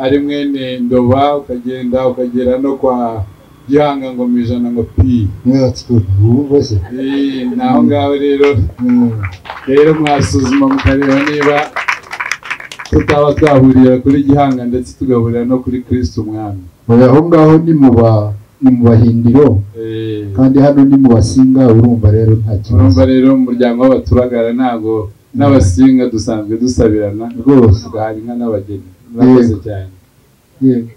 ari mwene Ndoba, ukagenda ukagera no kwa Gihanga ngo ijana ngo pi. Naho ngaho rero rero mwasuzuma mukareba niba tutaba twahurira kuri Gihanga ndetse tugahurira no kuri Kristo Umwami. Aho ngaho ni mu Bahindiro, kandi hano ni mu Basinga, urumva rero nta kibazo. Urumva rero mu muryango w'abaturagara ntago n'Abasinga dusanzwe dusabirana rwose, tugahana inka n'abageni. Murakoze cyane. Yego.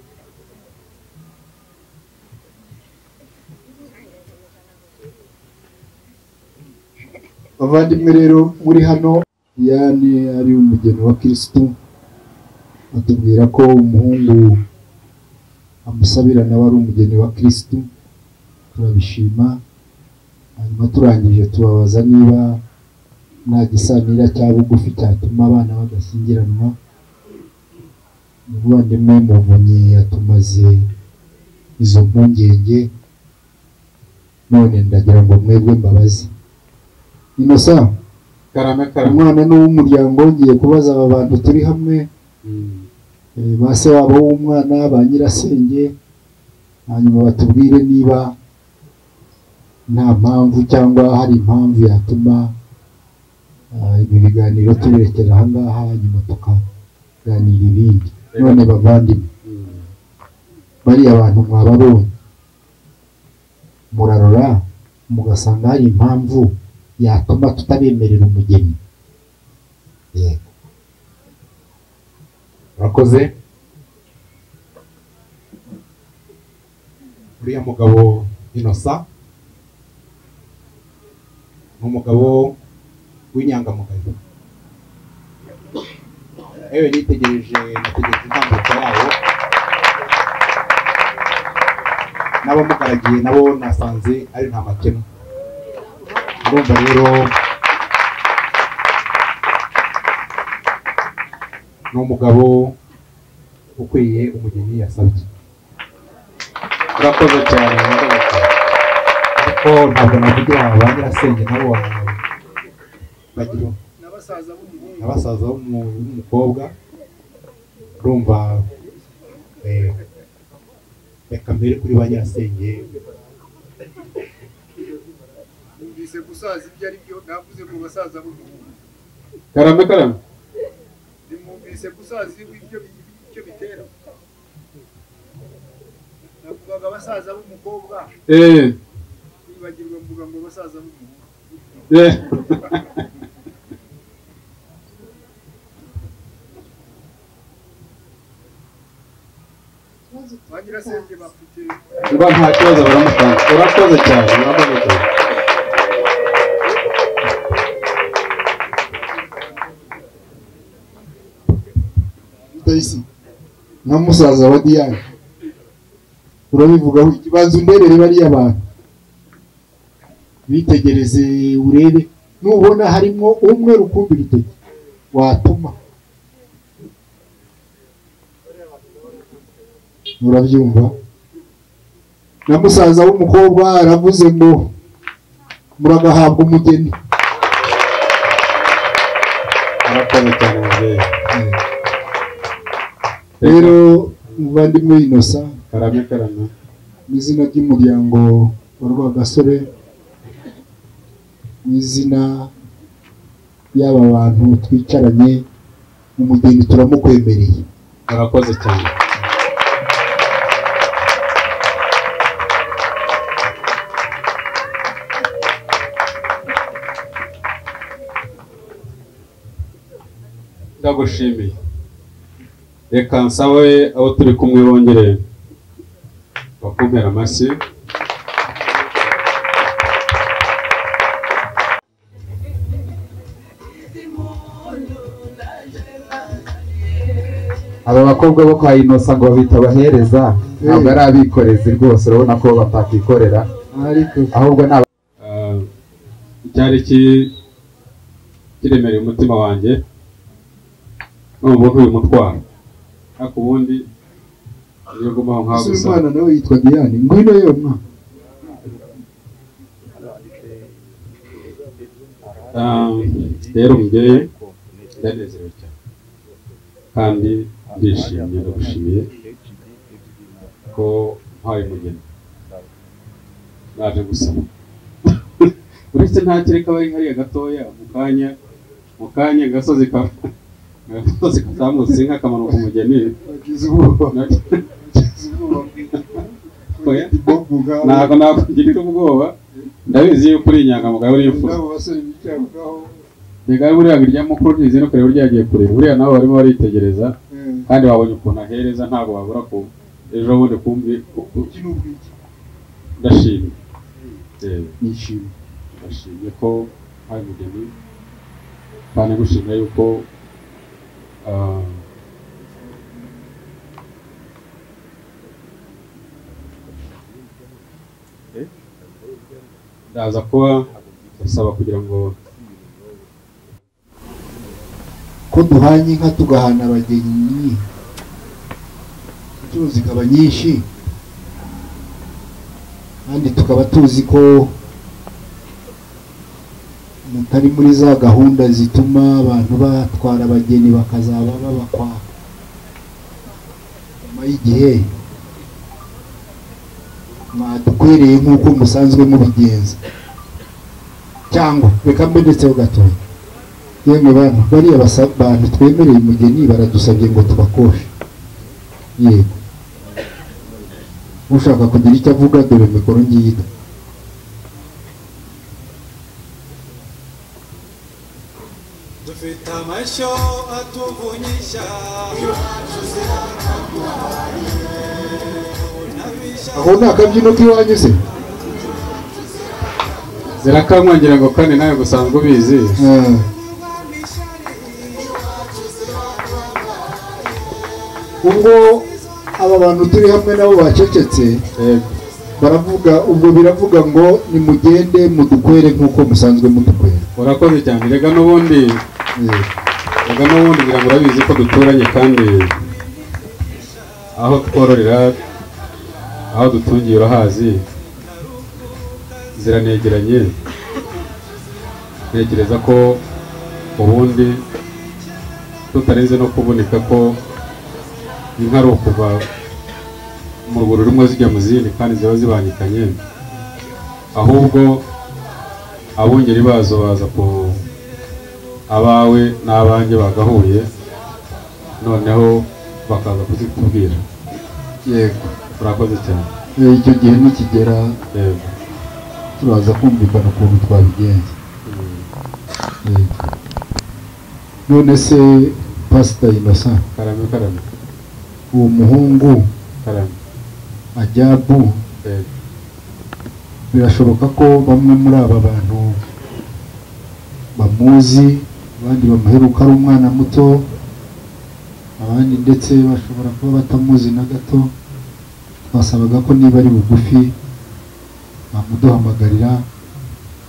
Bavandimwe rero muri hano, Diane ari umugeni wa Kristo, atubwira ko umuhungu amusabira nawe ari umugeni wa Kristo, turabishima. Hanyuma turangije tubabaza niba nta gisanira cya bugufi cyatuma abana badashyingiranwa. Umuvandimwe Muvunyi yatumaze izo mpungenge, none ndagira ngo mwebwe mbabaze. Innocent, umwana ni uw'umuryango, ngiye kubaza aba bantu turi hamwe, ba se wabo w'umwana, ba nyirasenge, hanyuma batubwire niba nta mpamvu cyangwa hari impamvu yatuma ibi biganiro tubirekera aha ngaha, hanyuma tukaganira ibindi. None bavandimwe, bariya bantu mwababonye, murarora mugasanga hari impamvu yatuma tutabemerera umugeni. Yego. Urakoze. Uriya mugabo Innocent ni umugabo w'inyangamugayo. Ewe nitegereje, nategereje intambuko yawo, n'abamugaragiye nabo nasanze ari nta makemwa. Urumva rero ni umugabo ukwiye umugeni yasabye. Urakoze cyane. Ariko ntabwo navugira ba nyirasenge nabo bagira n'abasaza b'umukobwa. Urumva reka mbere kuri ba nyirasenge. Numvise gusaza ibyo ari byo, navuze ngo basaza b'umuhungu. Karame karame. Nimumvise gusaza ibyo icyo bitera. Navugaga abasaza b'umukobwa. Nibagirwa mvuga ngo basaza b'umuhungu. Ba nyirasenge bafite Niba nta kibazo baramutanga. Urakoze cyane, urakoze cyane. Rutayisi, nka musaza wa Diane, urabivugaho ikibanza underere bariya bantu, bitegereze urebe nubona harimo umwe rukumbi rutoki watuma. Murabyumva? Na musaza w'umukobwa aravuze ngo muragahabwa umugeni. Arakoze cyane mubyeyi. Rero muvandimwe Innocent, Karame karame, mu izina ry'umuryango wa Rwagasore, mu izina y'aba bantu twicaranye, umugeni turamukwemereye. Arakoze cyane. Ndagushimiye. Reka nsabe abo turi kumwe bongere bakumpera amashyi. Aba bakobwa bo kwa Innocent ngo babita abahereza, ntabwo ari abikorezi rwose, urabona ko batakikorera, ahubwo ni icyari kiremereye umutima wanjye numva ntuye umutwaro, ariko ubundi Niyo gumaho nka Ese uyu gusa. mwana nawe yitwa Diane, ngwino yewe mwana. Rero mubyeyi, ndanezerewe cyane kandi ndishimye, ndagushimiye ko mpaye umugeni naje gusaba. Uretse nta kereka bari hariya gatoya mu kanya gasozi ka gasozi kazamutse inka kamanuka umugeni. Wagize ubwoba. Oya, ntabwo nakugirira ubwoba, ndabizi yuko uri inyangamugayo, uri imfura. N'abo basore bicaye aho ngaho. Rega buriya irya mukuru ntizi no kureba ryagiye kure, buriya nabo barimo baritegereza kandi babonye ukuntu ahereza, ntabwo babura ku ejo bundi kumbi. Ndashimye. Nishimye. Ndashimye ko hari umugeni kandi ngushimira yuko ndaza kuba ndasaba kugira ngo ko duhanye inka tugahana abageni, inshuro zikaba nyinshi, kandi tukaba tuzi ko mutari muri za gahunda zituma abantu batwara abageni bakazaba babakwa nyuma y'igihe, mwadukwereye nk'uko musanzwe mubigenza. Cyangwa reka mbe ndetseho gatoya. Yemwe bantu, bariya bantu twemereye umugeni baradusabye ngo tubakoshe. Yego, ushaka kugira icyo avuga dore mikoro ngiyita. Dufite amashyo atuvunyisha. Aho ni akabyino k'iwanyu se? Zirakamwa ngira ngo kandi nawe gusanzwe ubizi. Ubwo aba bantu turi hamwe nabo bacecetse baravuga, ubwo biravuga ngo nimugende mudukwere nk'uko musanzwe mudukwera. Urakoze cyane. Rega n'ubundi ngira ngo urabizi ko duturanye kandi aho twororera, aho dutungiye urahazi, ziranegeranye. Ntekereza ko ubundi tutarenze no kuboneka ko inka ari ukuva mu rwuri rumwe zijya mu zindi kandi ziba zibangikanye, ahubwo abungeri bazo baza ku abawe n'abanjye bagahuye, noneho bakaza kuzitubwira. Yego, urakoze cyane. Icyo gihe nikigera turaza kumvikana ukuntu twabigenza. Yego. None se Pastor Innocent, karame karame, uwo muhungu karame Ajabu, birashoboka ko bamwe muri aba bantu bamuzi, abandi bamuheruka ari umwana muto, abandi ndetse bashobora kuba batamuzi na gato. Twasabaga ko niba ari bugufi bamuduhamagarira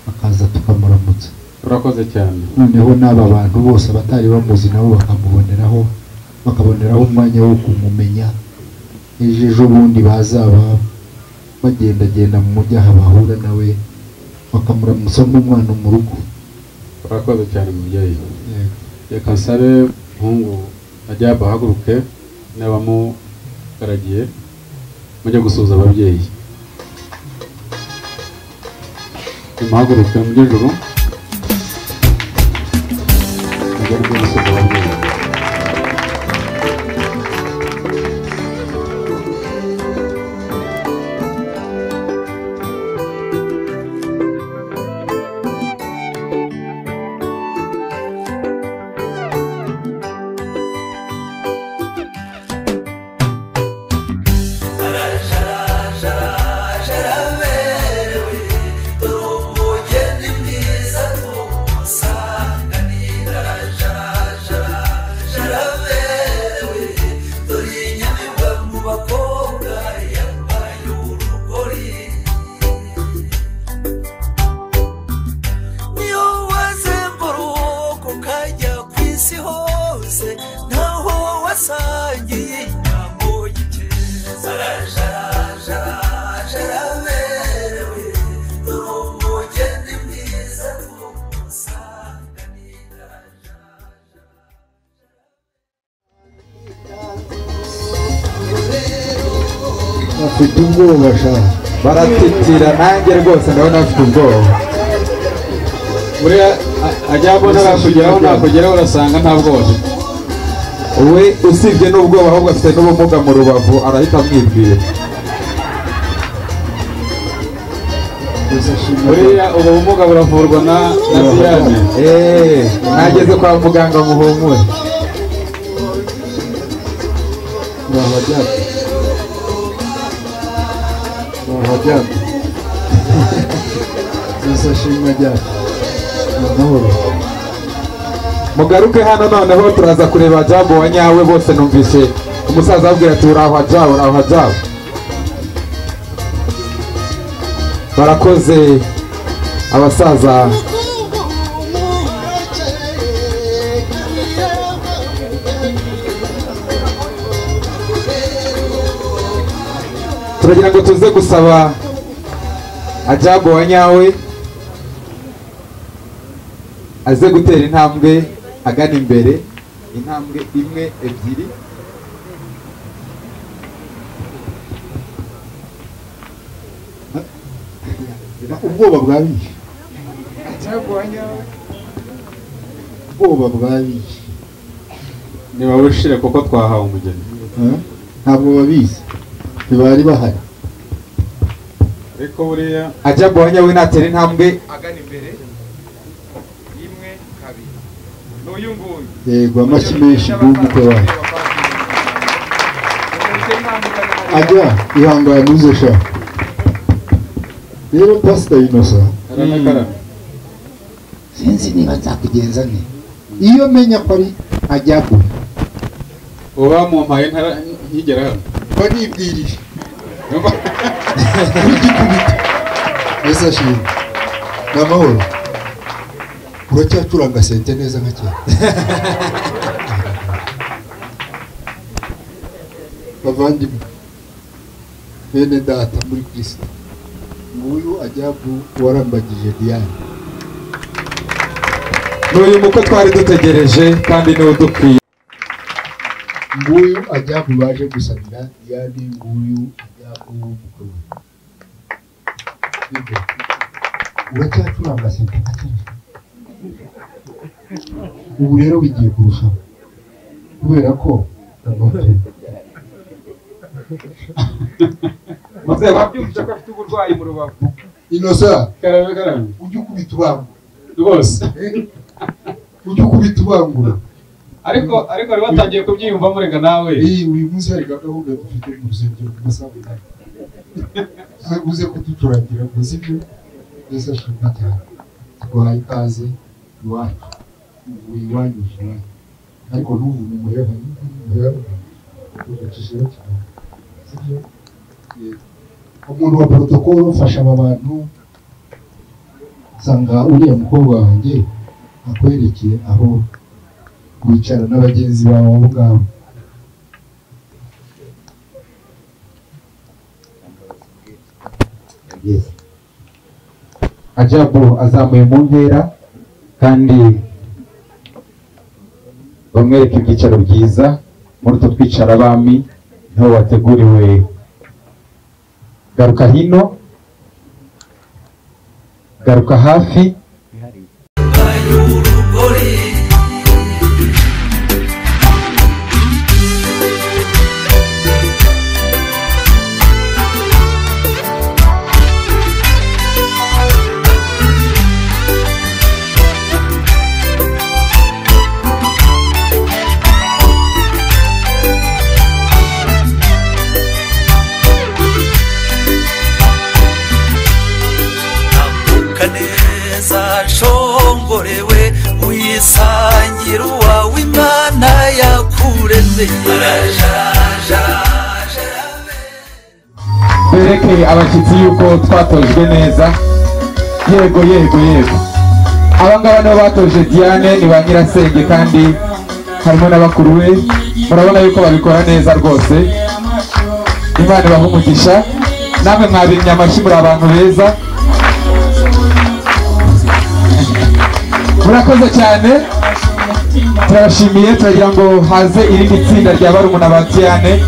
akaza tukamuramutsa. Urakoze cyane. Noneho n'aba bantu bose abatari bamuzi nabo bakamuboneraho, bakaboneraho umwanya wo kumumenya. Ejo bundi bazaba bagendagenda mu mujyi aha bahura nawe bakamuramutsa nk'umwana mu rugo. Urakoze cyane mubyeyi. Reka nsabe muhungu Ajabu ahaguruke n'abamugaragiye mujye gusuhuza ababyeyi. Nimuhaguruke mujye ijuru, mujye gusuhuza ababyeyi. Umugeni mwiza tumusanganira. Bafite ubwoba sha, baratitira. Nanjye rwose ndabona bafite ubwoba. Buriya ajya abona nakugeraho, nakugeraho urasanga nta bwoba. We usibye n'ubwoba ahubwo afite n'ubumuga mu rubavu, arahita amwibwira. Buriya ubwo bumuga buravurwa na Diane. Nageze kwa muganga muhumure. Mugaruke hano noneho turaza kureba Jambo wa nyawe. Bose numvise umusaza abwira ati uraho Ajabu, uraho Ajabu. Barakoze abasaza. Turagira ngo tuze gusaba Ajabu wa nyawe aze gutera intambwe agana imbere, intambwe imwe, ebyiri. Ubwoba bwabishe, ubwoba bwabishe. Nibabushire kuko twahawe umugeni. Ntabwo babizi, ntibari bahari. Ariko buriya Ajabu wa nyawe natera intambwe agana imbere, imwe, kabiri. N'uyu nguyu. Yego, amashyi menshi y'umukwe wawe. Ajya ihangane uze sha. Rero Pastor Innocent, sinzi niba nzakugenza nte. Iyo menya ko ari Ajabu uba mumpaye nkigera hano mba nibwirije ugikubita. Yesu ashimwe. Ni amahoro. Uracyacuranga sente neza nka kera. Bavandimwe bene data muri Kristo, nguyu Ajabu warambagije Diane. N'uyu muko twari dutegereje kandi niwe dukwiye. Nguyu Ajabu baje gusabira Diane, nguyu Ajabu w'umukwe we. Uracyacuranga sente nka kera. Ubu rero bigiye kurushaho kubera ko muzehe wabyumvise ko afite uburwayi mu rubavu. Innocent, karame karame, ujye ukubita ubangura rwose, ujye ukubita ubangura. Ariko wari watangiye kubyiyumvamo rega nawe. Uyu munsi hari gahunda dufite mu rusengero ku masaha 8. Uze kuducurangira ngo sibyo? Yesu ashimwe cyane. Tuguhaye ikaze iwacu, ubu iwanyu iwanyu, ariko ntuvume umuheha, ugacishaho cyane, sibyo? Umuntu wa protocol ufasha aba bantu, usanga uriya mukobwa wanjye akwerekeye aho wicara n'abagenzi bawe abo ngabo. Ajabu azamuye mu ntera kandi bamwereka ibyicaro byiza. Muri utwo twicara abami niho wateguriwe. Garuka hino, garuka hafi. Shongorewe uyisangira uwawe Imana yakuremeye. Bereke abashyitsi yuko twatojwe neza. Yego yego yego, aba ngaba nibo batoje Diane, ni ba nyirasenge kandi harimo n'abakuru be. Murabona yuko babikora neza rwose. Imana ibahe umugisha. Namwe mwabimye amashyi, muri abantu beza. Murakoze cyane, turabashimiye. Turagira ngo haze irindi tsinda rya barumuna ba Diane.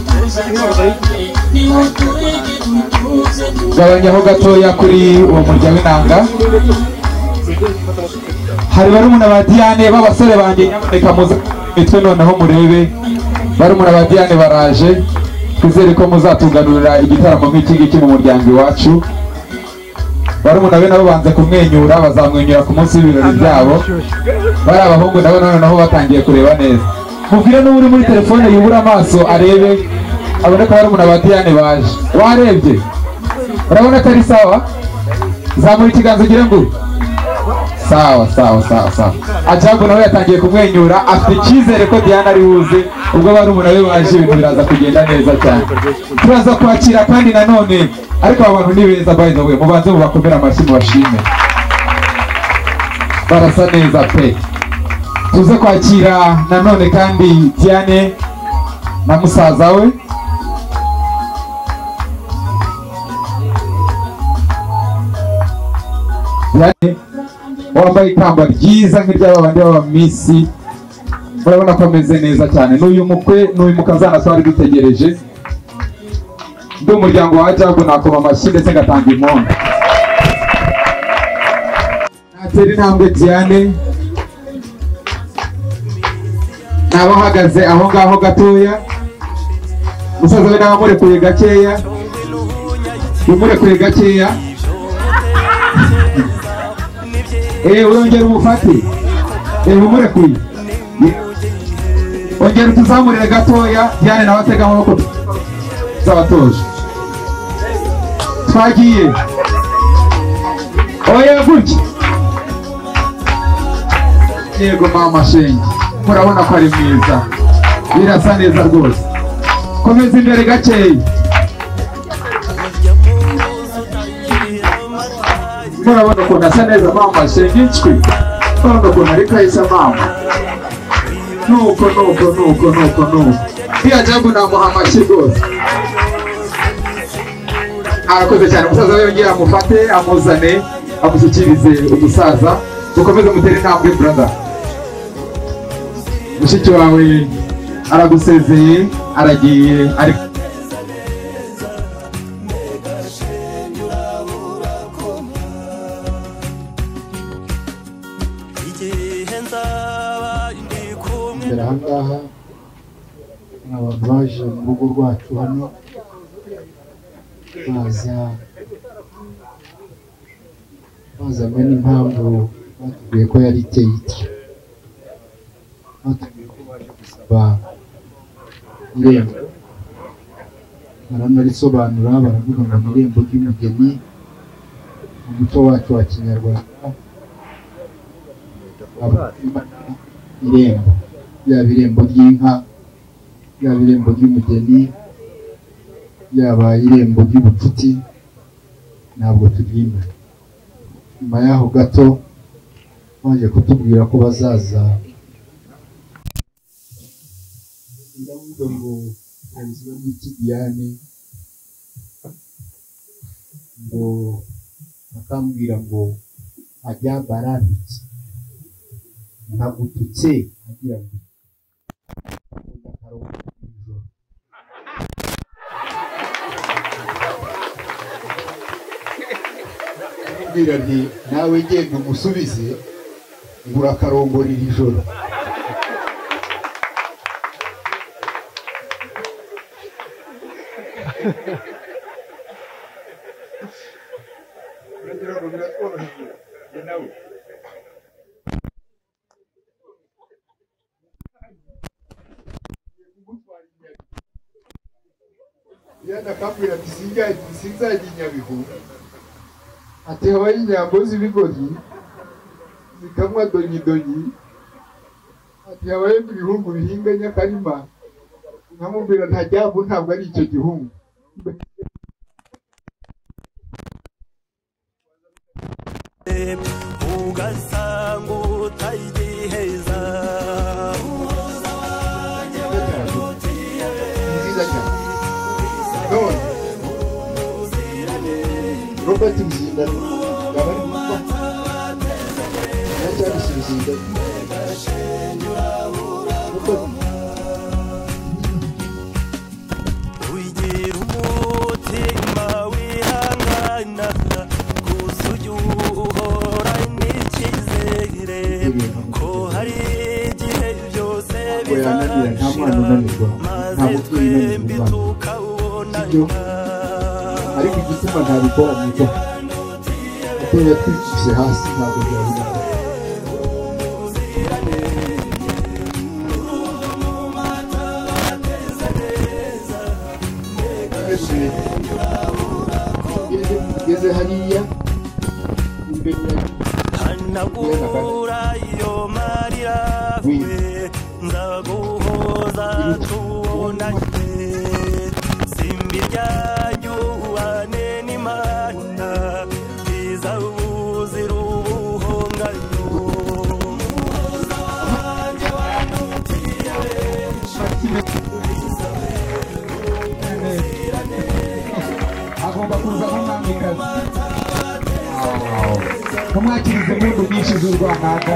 Gabanyaho gatoya kuri uwo murya w'inanga. Hari barumuna ba Diane b'abasore banjye, nyamuneka muze mitwe noneho murebe. Barumuna ba Diane baraje, twizere ko muzatuganurira igitaramo nk'iki ngiki mu muryango iwacu. Barumuna be nabo banze kumwenyura, bazamwenyura ku munsi w'ibirori byabo. Bari abahungu nabo noneho batangiye kureba neza. Mubwire n'uri muri telefone yubura amaso arebe, abone ko barumuna ba Diane baje. Warebye? Urabona ko ari sawa? Zamura ikiganza ugire ngo sawa sawa sawa sawa. Ajabu nawe yatangiye kumwenyura, afite icyizere ko Diane ari buze. Ubwo barumuna be baje ibintu biraza kugenda neza cyane. Turaza kwakira kandi nanone, ariko aba bantu ni beza by the way, mubanze mubakomere amashyi mubashime, barasa neza pe. Tuze kwakira nanone kandi Diane na musaza we. Diane wambaye ikamba ryiza nk'iry'aba bandi b'abamisi, murabona ko ameze neza cyane. N'uyu mukwe n'uyu mukazana twari dutegereje. Ndi umuryango wa Ajabu, nakoma amashyi ndetse ngatanga impundu. Natera intambwe Diane nabahagaze aho ngaho gatoya, musaza we nabamurekuye gakeya, umurekuye gakeya. Urongera umufate, umurekuye, ongera utuzamurire gatoya. Diane nawe atega amaboko z'abatoje. Twagiye oya gutya. Yego mama shenge, murabona ko ari mwiza, birasa neza rwose. Komeza imbere gakeya. Murabona ukuntu asa neza mama shenge, inswi. Murabona ukuntu ari kayisa mama. Nuko nuko nuko nuko nuko. Ajabu namuha amashyi rwose. Arakoze cyane. Umusaza we yongera amufate, amuzane, amushyikirize umusaza. Dukomeze mutere intambwe brother. Mushiki wawe aragusezeye, aragiye ari imbere aha ngaha. Ni abantu baje mu rugo rwacu hano, baza bazanywe n'impamvu batubwiye ko yari iteye itya. Batubwiye ko baje gusaba irembo, baranarisobanura, baravuga ngo ni irembo ry'umugeni mu muco wacu wa kinyarwanda. Irembo, yaba irembo ry'inka, yaba irembo ry'umugeni, yaba irembo ry'ubucuti, ntabwo turyimana. Nyuma y'aho gato baje kutubwira ko bazaza. Ndavuga ngo arizwa n'iki Diane, ngo akambwira ngo ajya barantutse, nkagututse agira ngo ndamubwira nti nawe genda umusubize ngo urakarongorera ijoro. Akambwira ati sinzajya i Nyabihu, ati habayo inyambo z'ibigoryi zikamwa donyidonyi, ati habayo n'ibihungu bihinga Nyakarima. Nkamubwira nta jyabu, ntabwo ari icyo gihungu. Ugasanga utayigiheza. Nziza cyane. None Robert Muzinda yaba ari gupfa na Charles Muzinda. Robert ugira umutima wihangana. Ntabwo yananira, nta mwana unanirwa, nta mubyeyi unanirwa umwana, sibyo? Ariko igituma ntabikora ni uko kuko yatwikije hasi, ntabwo byabura. Ugeze hariya imbere ya Hanagura ayo marira, nzaguhoza tubonane, simbi ryanyu ubane n'Imana, izabuzira ubuhonganyo. Muhoza wanjye wanutiye benshi, agomba kuza nk'umwamikazi. Tumwakirize impundu nyinshi z'urwanaka.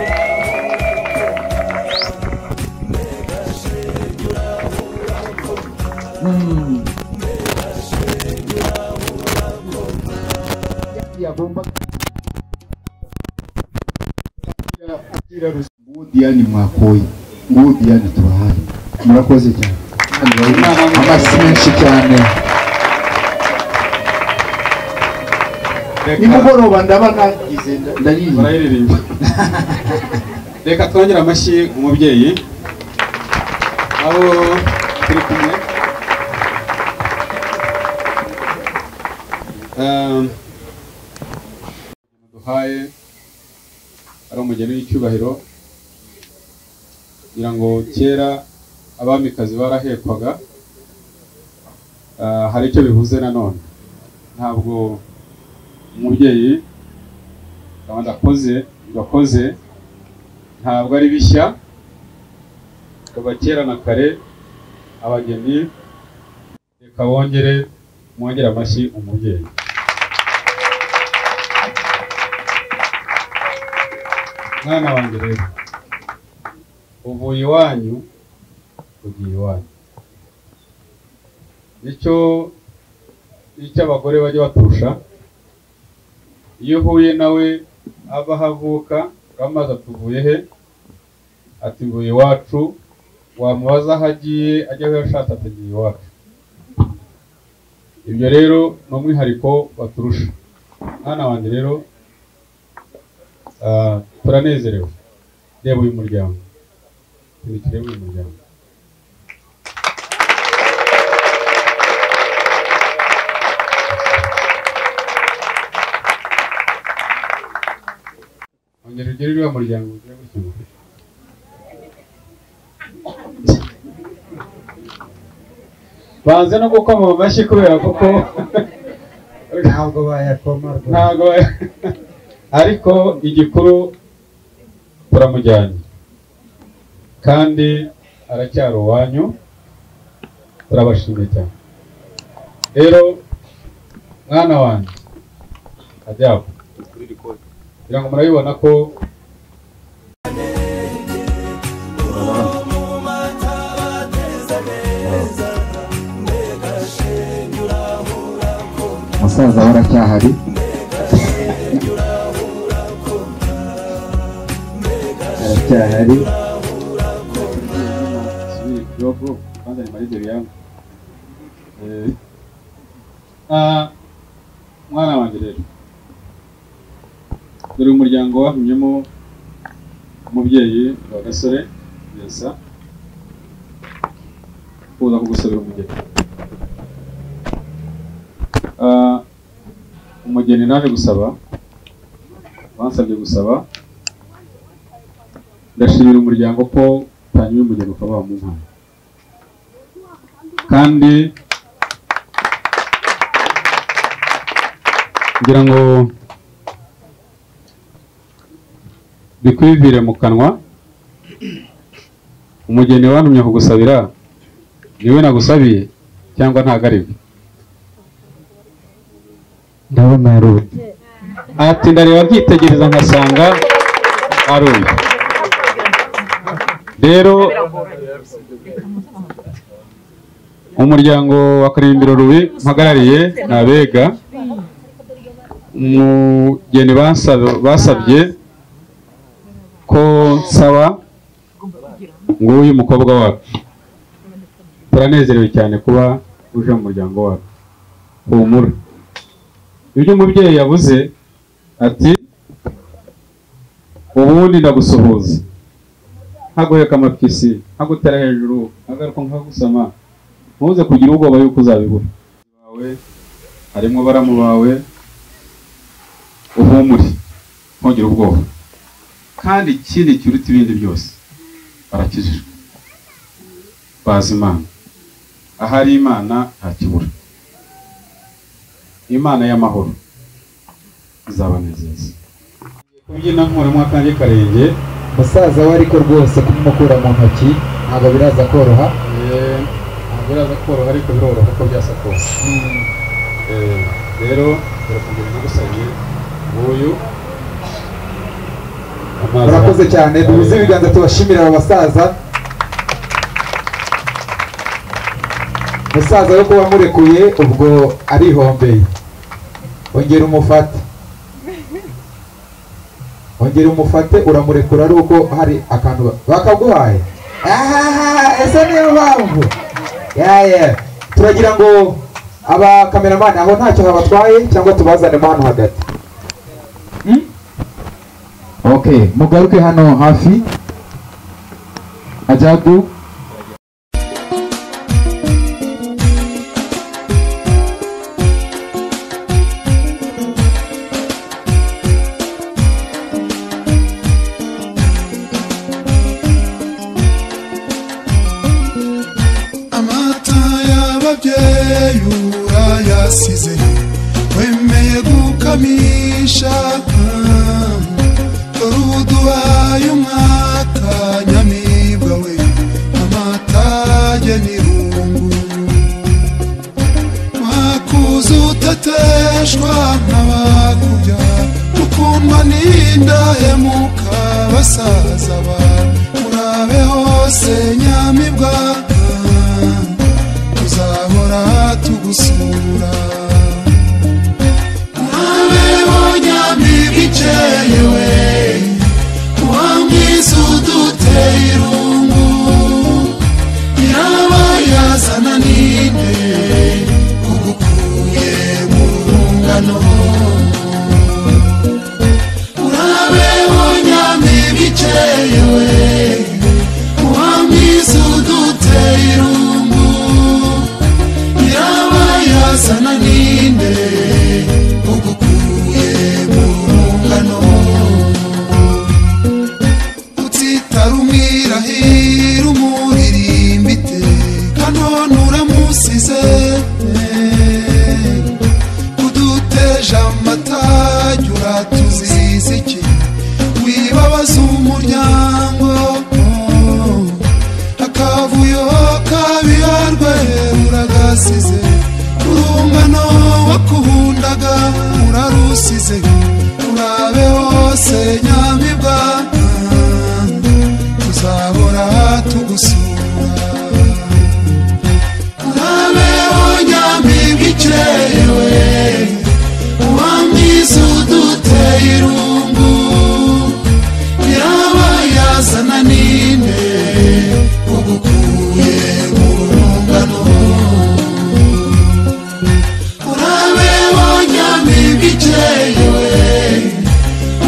Yagomba nguwo Diane mwakoye, nguwo Diane tubahaye, murakoze cyane. Amashyi menshi cyane. Nimugoroba ndaba nagize ndaririmba. Barayiririmba. Reka twongere amashyi umubyeyi abo turi kumwe. Duhaye ari umugeni w'icyubahiro, kugira ngo kera abamikazi barahekwaga. Hari icyo bivuze nanone, ntabwo umubyeyi akoze yakoze ntabwo ari bishya. Kuva kera na kare abageni, reka bongere mwongere amashyi umubyeyi. Mwana wanjye rero, uvuye iwanyu ugiye iwanyu, nicyo abagore bajya baturusha. Iyo uhuye nawe ava aho avuka uramaze atuvuye he, ati mvuye iwacu, wamubaza aho agiye ajya aho yashatse atagiye iwacu. Ibyo rero ni umwihariko baturusha. Mwana wanjye rero, turanezerewe. Reba uyu muryango, tureba uyu muryango. Ongera ugere uriya muryango ugire gutya. Banze no gukoma mu mashyi kubera koko ntabwo bayakoma, ntabwo. Ariko igikuru turamujyanye kandi aracyari uwanyu, turabashimiye cyane. Rero mwana wanjye ajyaho, kugira ngo murabibona ko umusaza we aracyahari. Aracyahari. Kwanza nimalize yangu. Mwana wanjye rero, dore umuryango wahumyemo umubyeyi wa Gasore Vincent kuza kugusabira umugeni. Umugeni naje gusaba, bansabye gusaba, ndashimira umuryango ko utanyuye umugeni ukaba wamumpaye, kandi kugira ngo bikwivire mu kanwa, umugeni wantumye kugusabira niwe nagusabiye cyangwa ntago ari we? Ndabona ari uyu. Ati ndareba nkitegereza nkasanga ari uyu. Rero umuryango wa Karimbiro Rubi mpagarariye ni abega, umugeni basabye ko nsaba Nguyu mukobwa wacu, turanezerewe cyane kuba uje mu muryango wacu. Humura, ibyo umubyeyi yavuze ati ubundi ndagusuhuza, nkaguheka amapyisi, nkagutera hejuru, nkagaruka nkagusama, ntuze kugira ubwoba yuko uzabibura. Bawe harimo baramu bawe, uhumure ntugire ubwoba. Kandi ikindi kiruta ibindi byose, barakijijwe, bazi Imana. Ahari Imana ntakibura. Imana y'amahoro izabanezeza. Kubyina nkuramo akanjye karenge. Musaza we ariko rwose kumukura mu ntoki ntabwo biraza koroha. Ntabwo biraza koroha, ariko biroroha uko byasa kose. Rero turakongera nagusabye nguyu. Murakoze cyane, duhuze ibiganza tubashimira aba basaza. Musaza we kuba murekuye ubwo arihombeye. Ongera umufate, ongera umufate, uramurekura ari uko hari akantu bakaguhaye. Ese niyo mpamvu turagira ngo aba kameramani aho ntacyo habatwaye, cyangwa tubazanemo hano hagati. Okay, mugaruke hano hafi. Ajabu. Amata y'ababyeyi urayasize, wemeye gukamisha, uduhaye umwaka nyamibwa we, amatage n'irungu. Wakuze utateshwa nk'abakubya, ukundwa n'indahemuka basaza ba, murabe hose nyamibwa, tuzahora tugusura. Murabeho nyamibwa ikeye we, uwamwiza uduteye irungu, nyirabayazana ninde ugukuye mu rungano. Murabeho nyamibwa ikeye we, uwamwiza uduteye irungu, nyirabayazana ninde ugukuye mu rungano. Utsitara umwirahira umuririmba iteka, none uramusize, uduteje amatage uratuziza iki, wibabaza umuryango, akavuyo kabiharwe uragasize, urungano wakuhundaga urarusize. Urabe hose nyamibwa, tuzahora tugusura. Urabeho nyamibwa ikeye we, uwamwiza uduteye irungu, nyirabayazana ninde ugukuye mu rungano. Urabeho nyamibwa ikeye we,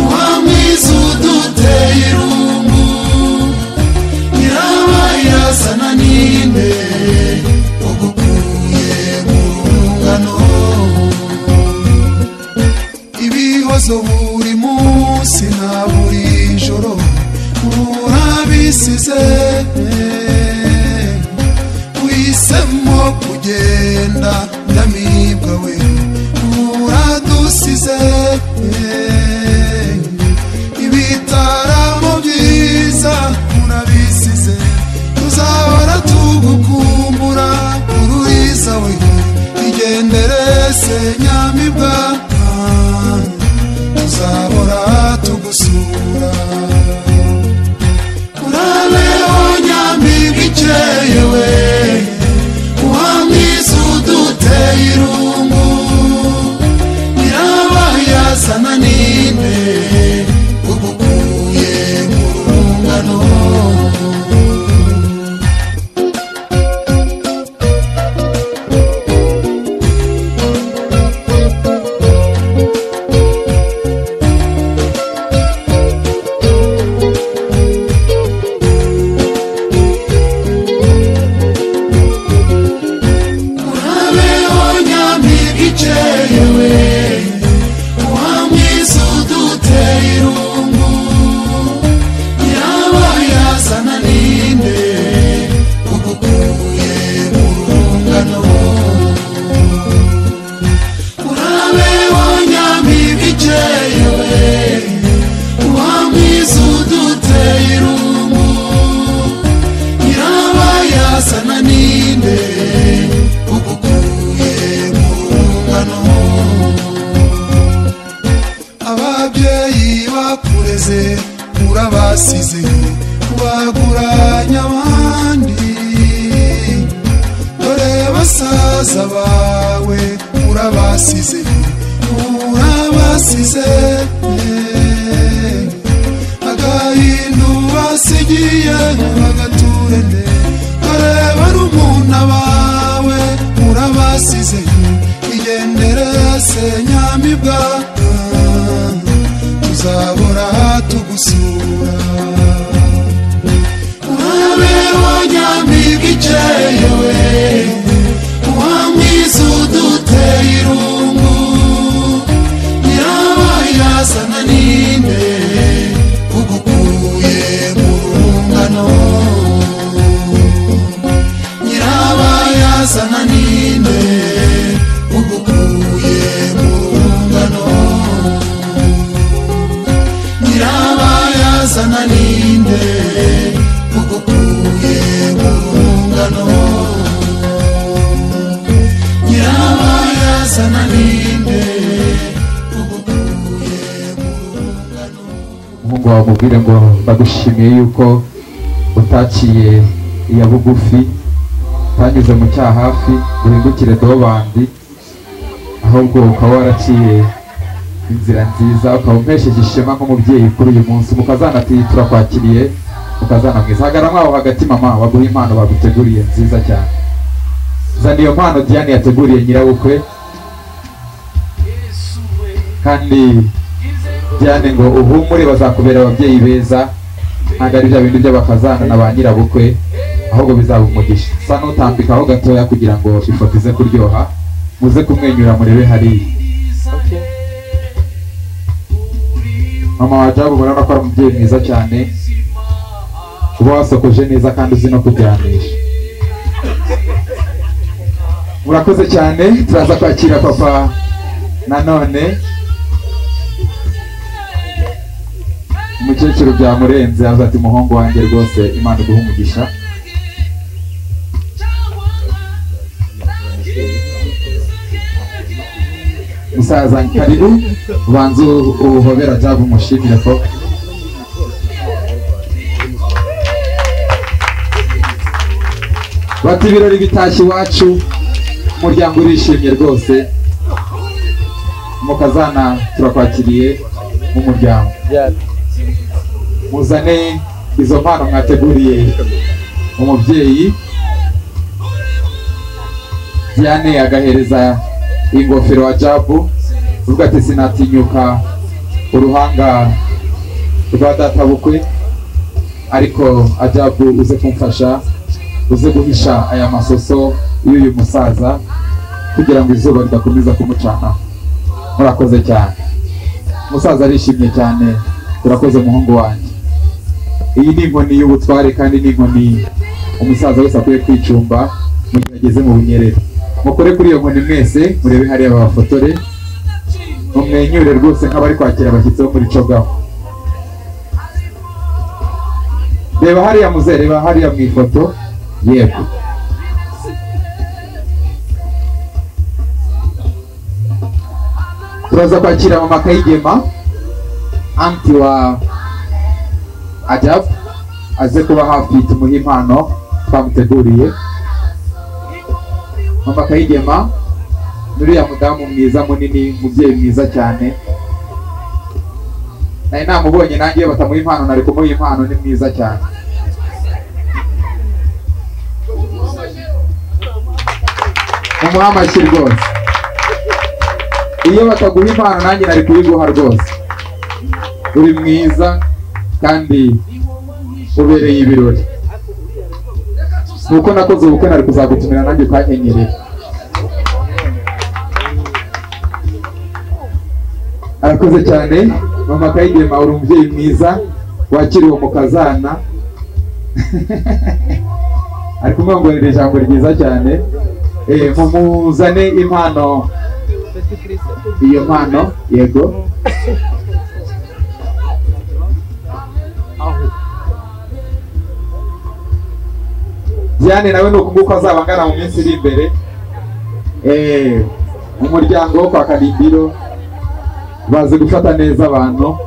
uwamwiza uduteye irungu, nyirabayazana ninde ugukuye mu rungano. Ibihozo buri munsi na buri joro urabisize, uhisemo kugenda nyamibwa we, uradusize. Ibitaramo byiza urabisize, tuzahora tugukumbura ururiza we, igendere se nyamibwa, tuzahora tugusura. Urabeho nyamibwa ikeye we, uwamwiza uduteye irungu, nyirabayazana ninde Urabasize ubaguranya abandi, dore basaza bawe urabasize, urabasize. Agahinda ubasigiye bagaturene, dore barumuna bawe urabasize. Igendere se Nyamibwa, tuzahora tugusura. Urabeho Nyamibwa ikeye we, uwa mwiza uduteye irungu. Nyirabayazana ninde ugukuye mu rungano? Nyirabayazana ninde ugukuye mu rungano? Nyirabayazana ninde ugukuye mu rungano? Nyirabayazana ninde ugukuye mu rungano? Umuhungu wawe mubwire ngo ndagushimiye yuko utaciye iya bugufi, utanyuze mu cyaha hafi uhindukire dobandi, ahubwo ukaba waraciye inzira nziza, ukaba umpesheje ishema nk'umubyeyi kuri uyu munsi. Mukazana ati turakwakiriye, mukazana mwiza. Hagarara aho hagati mama, baguha impano baguteguriye nziza cyane. Zana iyo mpano Diane yateguriye nyirabukwe, kandi Diane ngo uhumure bazakubera ababyeyi beza, ntabwo ari bya bindi by'abakazana na ba nyirabukwe, ahubwo bizaba umugisha. Sa n'utambikaho gatoya kugira ngo ifoto ize kuryoha, muze kumwenyura murebe hariya. Mama wa Ajabu murabona ko ari umubyeyi mwiza cyane, uba wasokoje neza kandi uzi no kujyanisha. Murakoze cyane, turaza kwakira papa nanone. Umukecuru byamurenze aza ati muhungu wanjye rwose Imana iguhe umugisha. Musaza karibu, ubanze ubuhobera Ajabu umushimire ko bati ibirori bitashye iwacu, umuryango urishimye rwose. Mukazana turakwakiriye mu muryango, muzane izo mpano mwateguriye umubyeyi. Diane agahereza ingofero Ajabu, uvuga ati sinatinyuka uruhanga rwa databukwe, ariko Ajabu uze kumfasha, uze guhisha aya masoso y'uyu musaza kugira ngo izuba ridakomeza kumucana. Murakoze cyane, umusaza arishimye cyane. Turakoze muhungu wanjye. Iyi ni inkoni y'ubutware kandi ni inkoni umusaza wese akwiye kwicumba mu gihe ageze mu bunyerere. Mukore kuri iyo nkoni mwese, murebe hariya babafotore, mumwenyure rwose nk'abari kwakira abashyitsi bo muri Cogaho. Reba hariya muze, reba hariya mu ifoto. Yego, turaza kwakira mama Kayigema, anti wa Ajabu, aze kuba hafi tumuhe impano twamuteguriye. Mama Kayigema nuriya mudamu mwiza munini, umubyeyi mwiza cyane. Nari namubonye nanjye batamuha impano nari kumuha impano, ni mwiza cyane. Mumuhe amashyi rwose. Iyo bataguha impano nanjye nari kuyiguha rwose. Uri mwiza kandi ubereye ibirori. Nuko nakoze ubukwe nari kuzagutumira nanjye ukanyenyerera. Arakoze cyane mama Kayigema, uri umubyeyi mwiza wakiriwe mu kazana. Ari kumwongorera ijambo ryiza cyane. Mumuzane impano, iyo mpano yego. Diane nawe nuko nguko azaba angana mu minsi iri imbere. Umuryango wo kwa Kalimbiro bazi gufata neza abantu.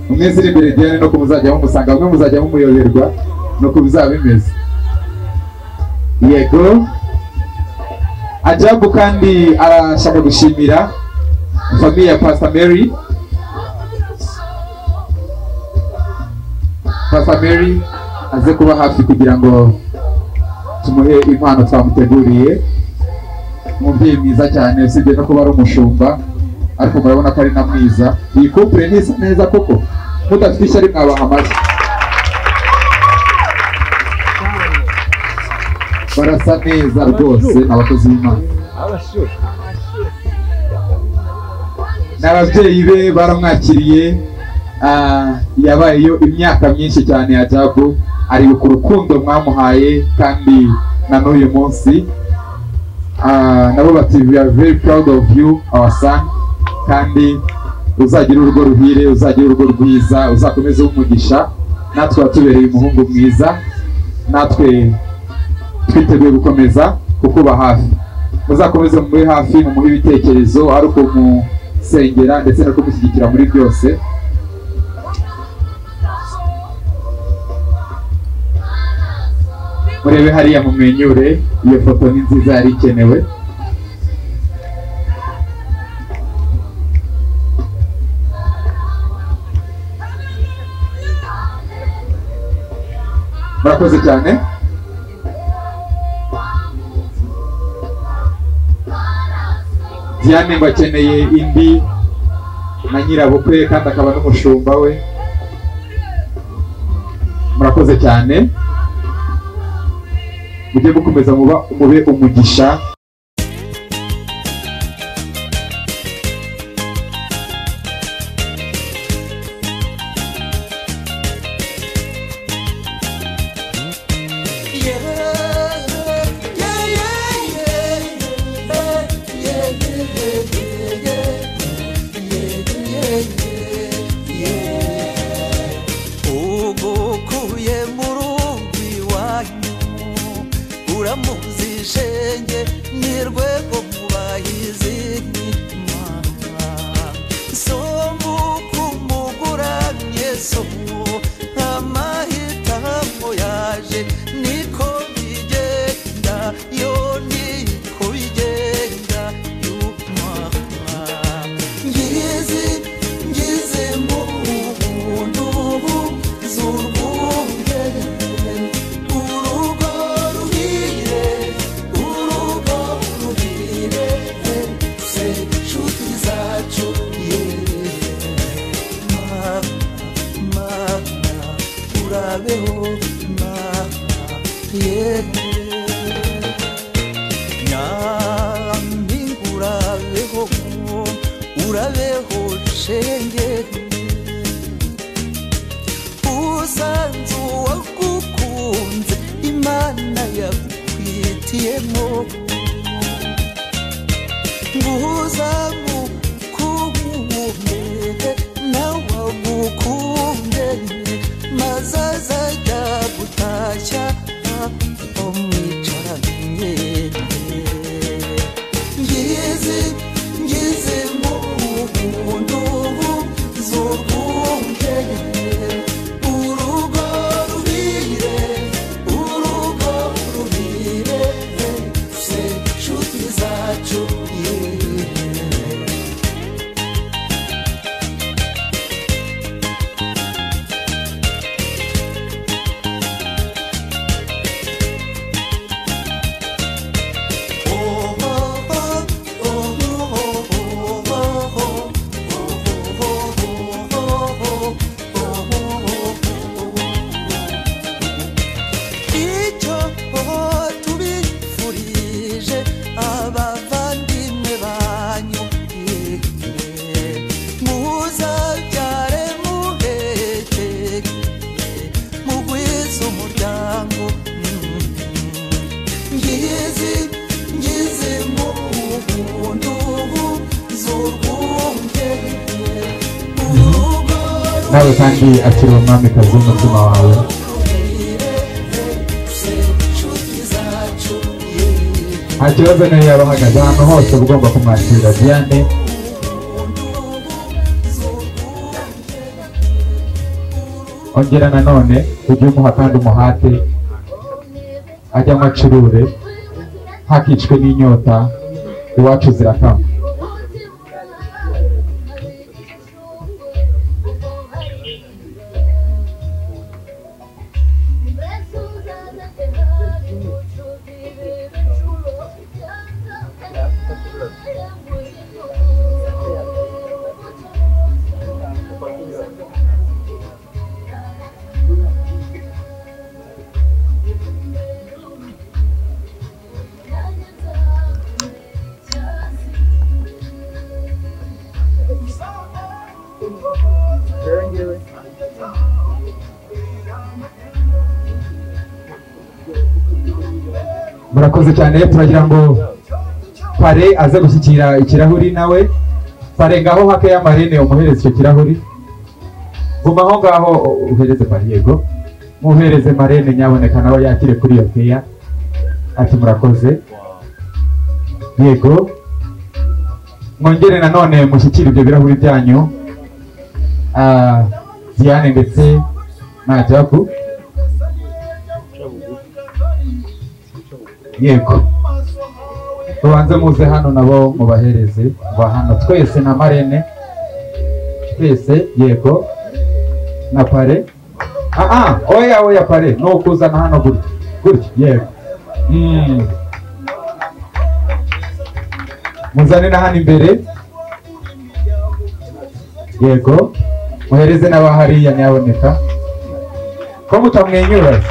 Mu minsi iri imbere Diane no kumuzajya mumusanga, bamwe muzajya mumuyoberwa nuko bizaba bimeze. Yego, Ajabu kandi arashaka gushimira famille ya Pastor Mary. Pastor Mary aze kuba hafi kugira ngo tumuhe impano twamuteguriye. Umubyeyi mwiza cyane, usibye no kuba ari umushumba, ariko murabona ko ari na mwiza. Iyi couple ni neza koko, mudafite ishyari mwabaha amashyi. Barasa neza rwose, abakozi b'Imana. N'ababyeyi be baramwakiriye. Yabayeyo imyaka myinshi cyane. Ajabu ari ku rukundo mwamuhaye, kandi na n'uyu munsi nabo bati we are very proud of you our son. Kandi uzagira urugo ruhire, uzagira urugo rwiza, uzakomeze umugisha. Natwe watubereye umuhungu mwiza, natwe twiteguye gukomeza kukuba hafi. Muzakomeze mube hafi, mumuhe ibitekerezo, ari ukumusengera ndetse no kumushyigikira muri byose. Murebe hariya mumwenyure, iyo foto ni nziza yari ikenewe. Murakoze cyane. Diane ngo akeneye indi na nyirabukwe kandi akaba n'umushumba we. Murakoze cyane, mujye mukomeza mube umugisha. Ugukuye mu rugo iwanyu uramuzi shenge ni rwego mubahizi somukumuguramye so amahitamo yaje niko bigenda, yo niko bigenda. Ngize ngize mu buntu z'urwunge, urugo ruhire, urugo ruhire, se nshuti zacu mama, urabeho mama, nyampinga urabeho, urabeho shenge, usanze uwagukunze Imana yagukwitiyemo, nguzamukunde nawe agukunde, maze azajya gutashya mwicaranye. Ngize ngize mu buntu z'urwunge, urugo ruhire, urugo ruhire, se nshuti zacu. Icyo tubifurije abavandimwe banyu, muzabyare muheke, mugwize umuryango. Ngize ngize mu buntu z'urwunge, urugo Nawe kandi akiri umwamikazi w'umutima wawe. Nta kibazo niyo yaba ahagaze ahantu hose uba ugomba kumwakira Diane. Ongera nanone ujye umuha kandi umuhate, ajya amacurure, ntakicwe n'inyota, iwacu zirakama. Murakoze cyane, turagira ngo Pare aze gushyikira ikirahuri nawe. Pare ngaho hake ya marene umuhereze icyo kirahuri. Guma aho ngaho uhereze Pare, yego. Muhereze marene nyaboneka nawe yakire kuri iyo keya. Ati murakoze. Yego. Mwongere nanone mushyikire ibyo birahuri byanyu. Diane ndetse na Jabu. Yego. Tubanze muze hano nabo mubahereze ba hano twese na marene twese, yego na Pare. Oya oya Pare, no kuzana hano gutya gutya, yego. Muzane na hano imbere, yego. Muhereze n'abahariya nyaboneka ko mutamwenyura.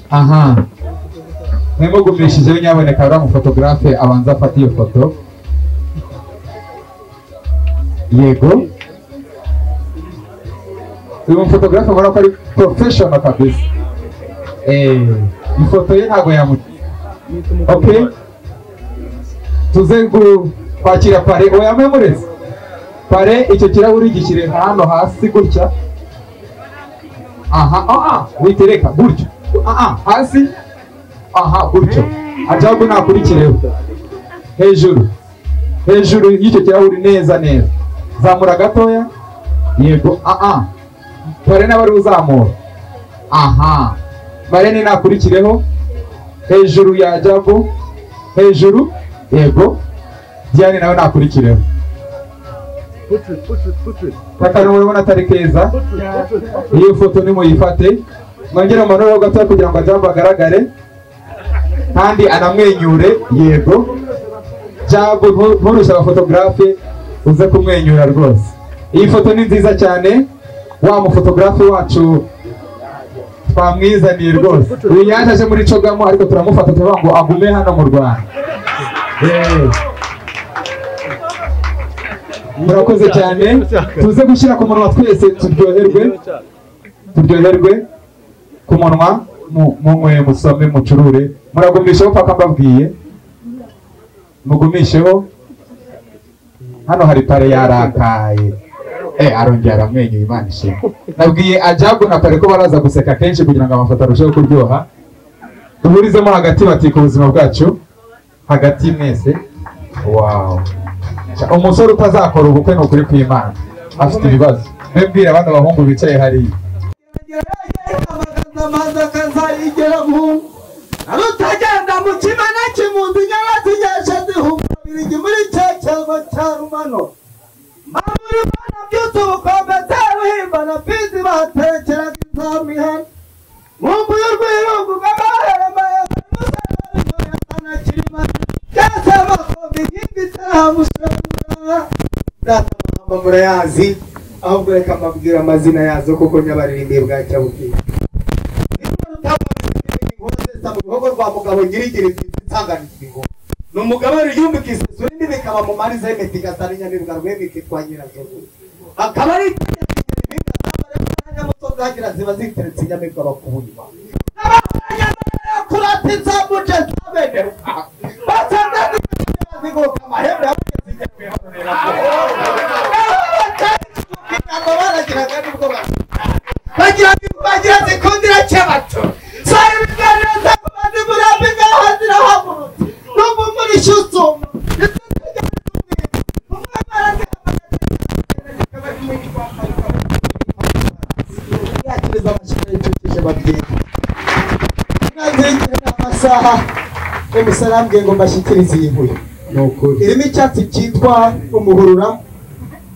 Aha, mwemugumishije nyaboneka uriya mufotogarafe abanza afate iyo foto. Yego, uyu mufotogarafe ubona ko ari professional kabisa. Ifoto ye ntabwo yamuca. Okay, tuze kwakira Pare. Oya mwemureze Pare, icyo kirahuri gishyire hano hasi gutya. Aha, witereka gutya. Hasi, aha gutyo. Ajabu nakurikireho hejuru, hejuru y'icyo kirahuri neza neza. Zamura gatoya, yego. Pare n'abari uzamura. Aha, marene nakurikireho hejuru ya Ajabu, hejuru, yego. Diane nawe nakurikireho. Akantu murabona atari keza, iyo foto nimuyifate. Mwongere umanure gato kugira ngo Ajabu agaragare kandi anamwenyure. Yego, Jabu nturusha abafotogarafe uze kumwenyura rwose. Iyi foto ni nziza cyane, wa mufotogarafe wacu twamwizaniye rwose. Uyu yaje aje muri Cogamo ariko turamufata tuvuga ngo agume hano mu Rwanda. Murakoze cyane, tuze gushyira ku munwa twese turyoherwe, turyoherwe ku munwa. Munywe, musome, mucurure. Muragumisheho paka mbabwiye, mugumisheho. Hano hari Pare yarakaye, arongera aramwenyura. Imana ishimwe. Nabwiye Ajabu na Pare ko baraza guseka kenshi kugira ngo amafoto arusheho kuryoha. Duhurizemo hagati bati ku buzima bwacu hagati mwese. Wow, umusore utazakora ubukwe ni ukuri kw'Imana afite ibibazo. Mbwira abana bahungu bicaye hariya. Arutagenda mu kimana kimundu nyabazigeshe zihumba muri cyo cya rumano mamuri bana byose ubukombe zaruhimba na fizi batekeraga izamihana mumbu y'urwirungu rw'amaherema ya kirima byose amakombe inkingi zirahamushobora. Data amahamba murayazi, ahubwo reka mbabwira amazina yazo kuko nyabaririmbiye bwacya bukira. Mu bihogo rwa mugabo nyirigiri nsanganirwa ni umugabo ruyumbuka isesuri indi bikaba mu mariza y'imiti igasa n'inyamibwa rwemika itwa nyirazo, akaba ari itegeko hagira ziba ziteretse inyamibwa bakubunywa kurata inzamuje zabeneruka basanga ziguruka amahembe baragiraga nubwo bagira zikundira cyabato Ingingo mwanzirikira amasaha emusarambwiye ngo mbashyikirize iyi nkuyo. Irimo icyatsi cyitwa umuhurura,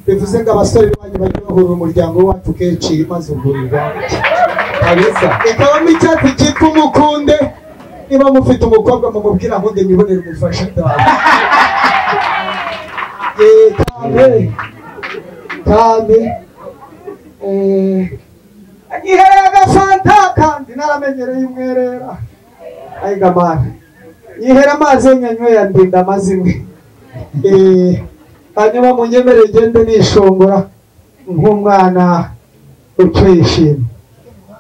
bivuze ngo abasore banyu bajye bahurura umuryango wacu kenshi maze uhurura. Ikabamo icyatsi cyitwa umukunde, niba mufite umukobwa mumubwira nkunde mwibonere umufasha. Kandi nyihereye agafanta kandi naramenyereye umwerera. Ayiga mana nyihera amazi nyanyweye andinda amazimwe. Hanyuma munyemerere ngende nishongora nk'umwana ucyishimye.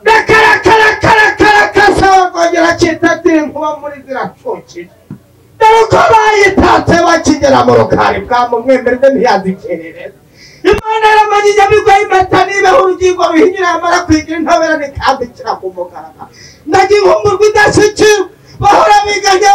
Rekarakarakarakarakasabagongera kitatira inkuba muri ziracukije. Dore uko bayitatse bakigera mu rukari bwa mumwemerwe ntiyazikerereza. Imana yaramanye inyamibwa y'impeta nibeho urugingo ruhinyura yamara kwigira intabera nikambikira ku mugaragaro. Ndagira inkumburwa idashyikirwa bahora biganya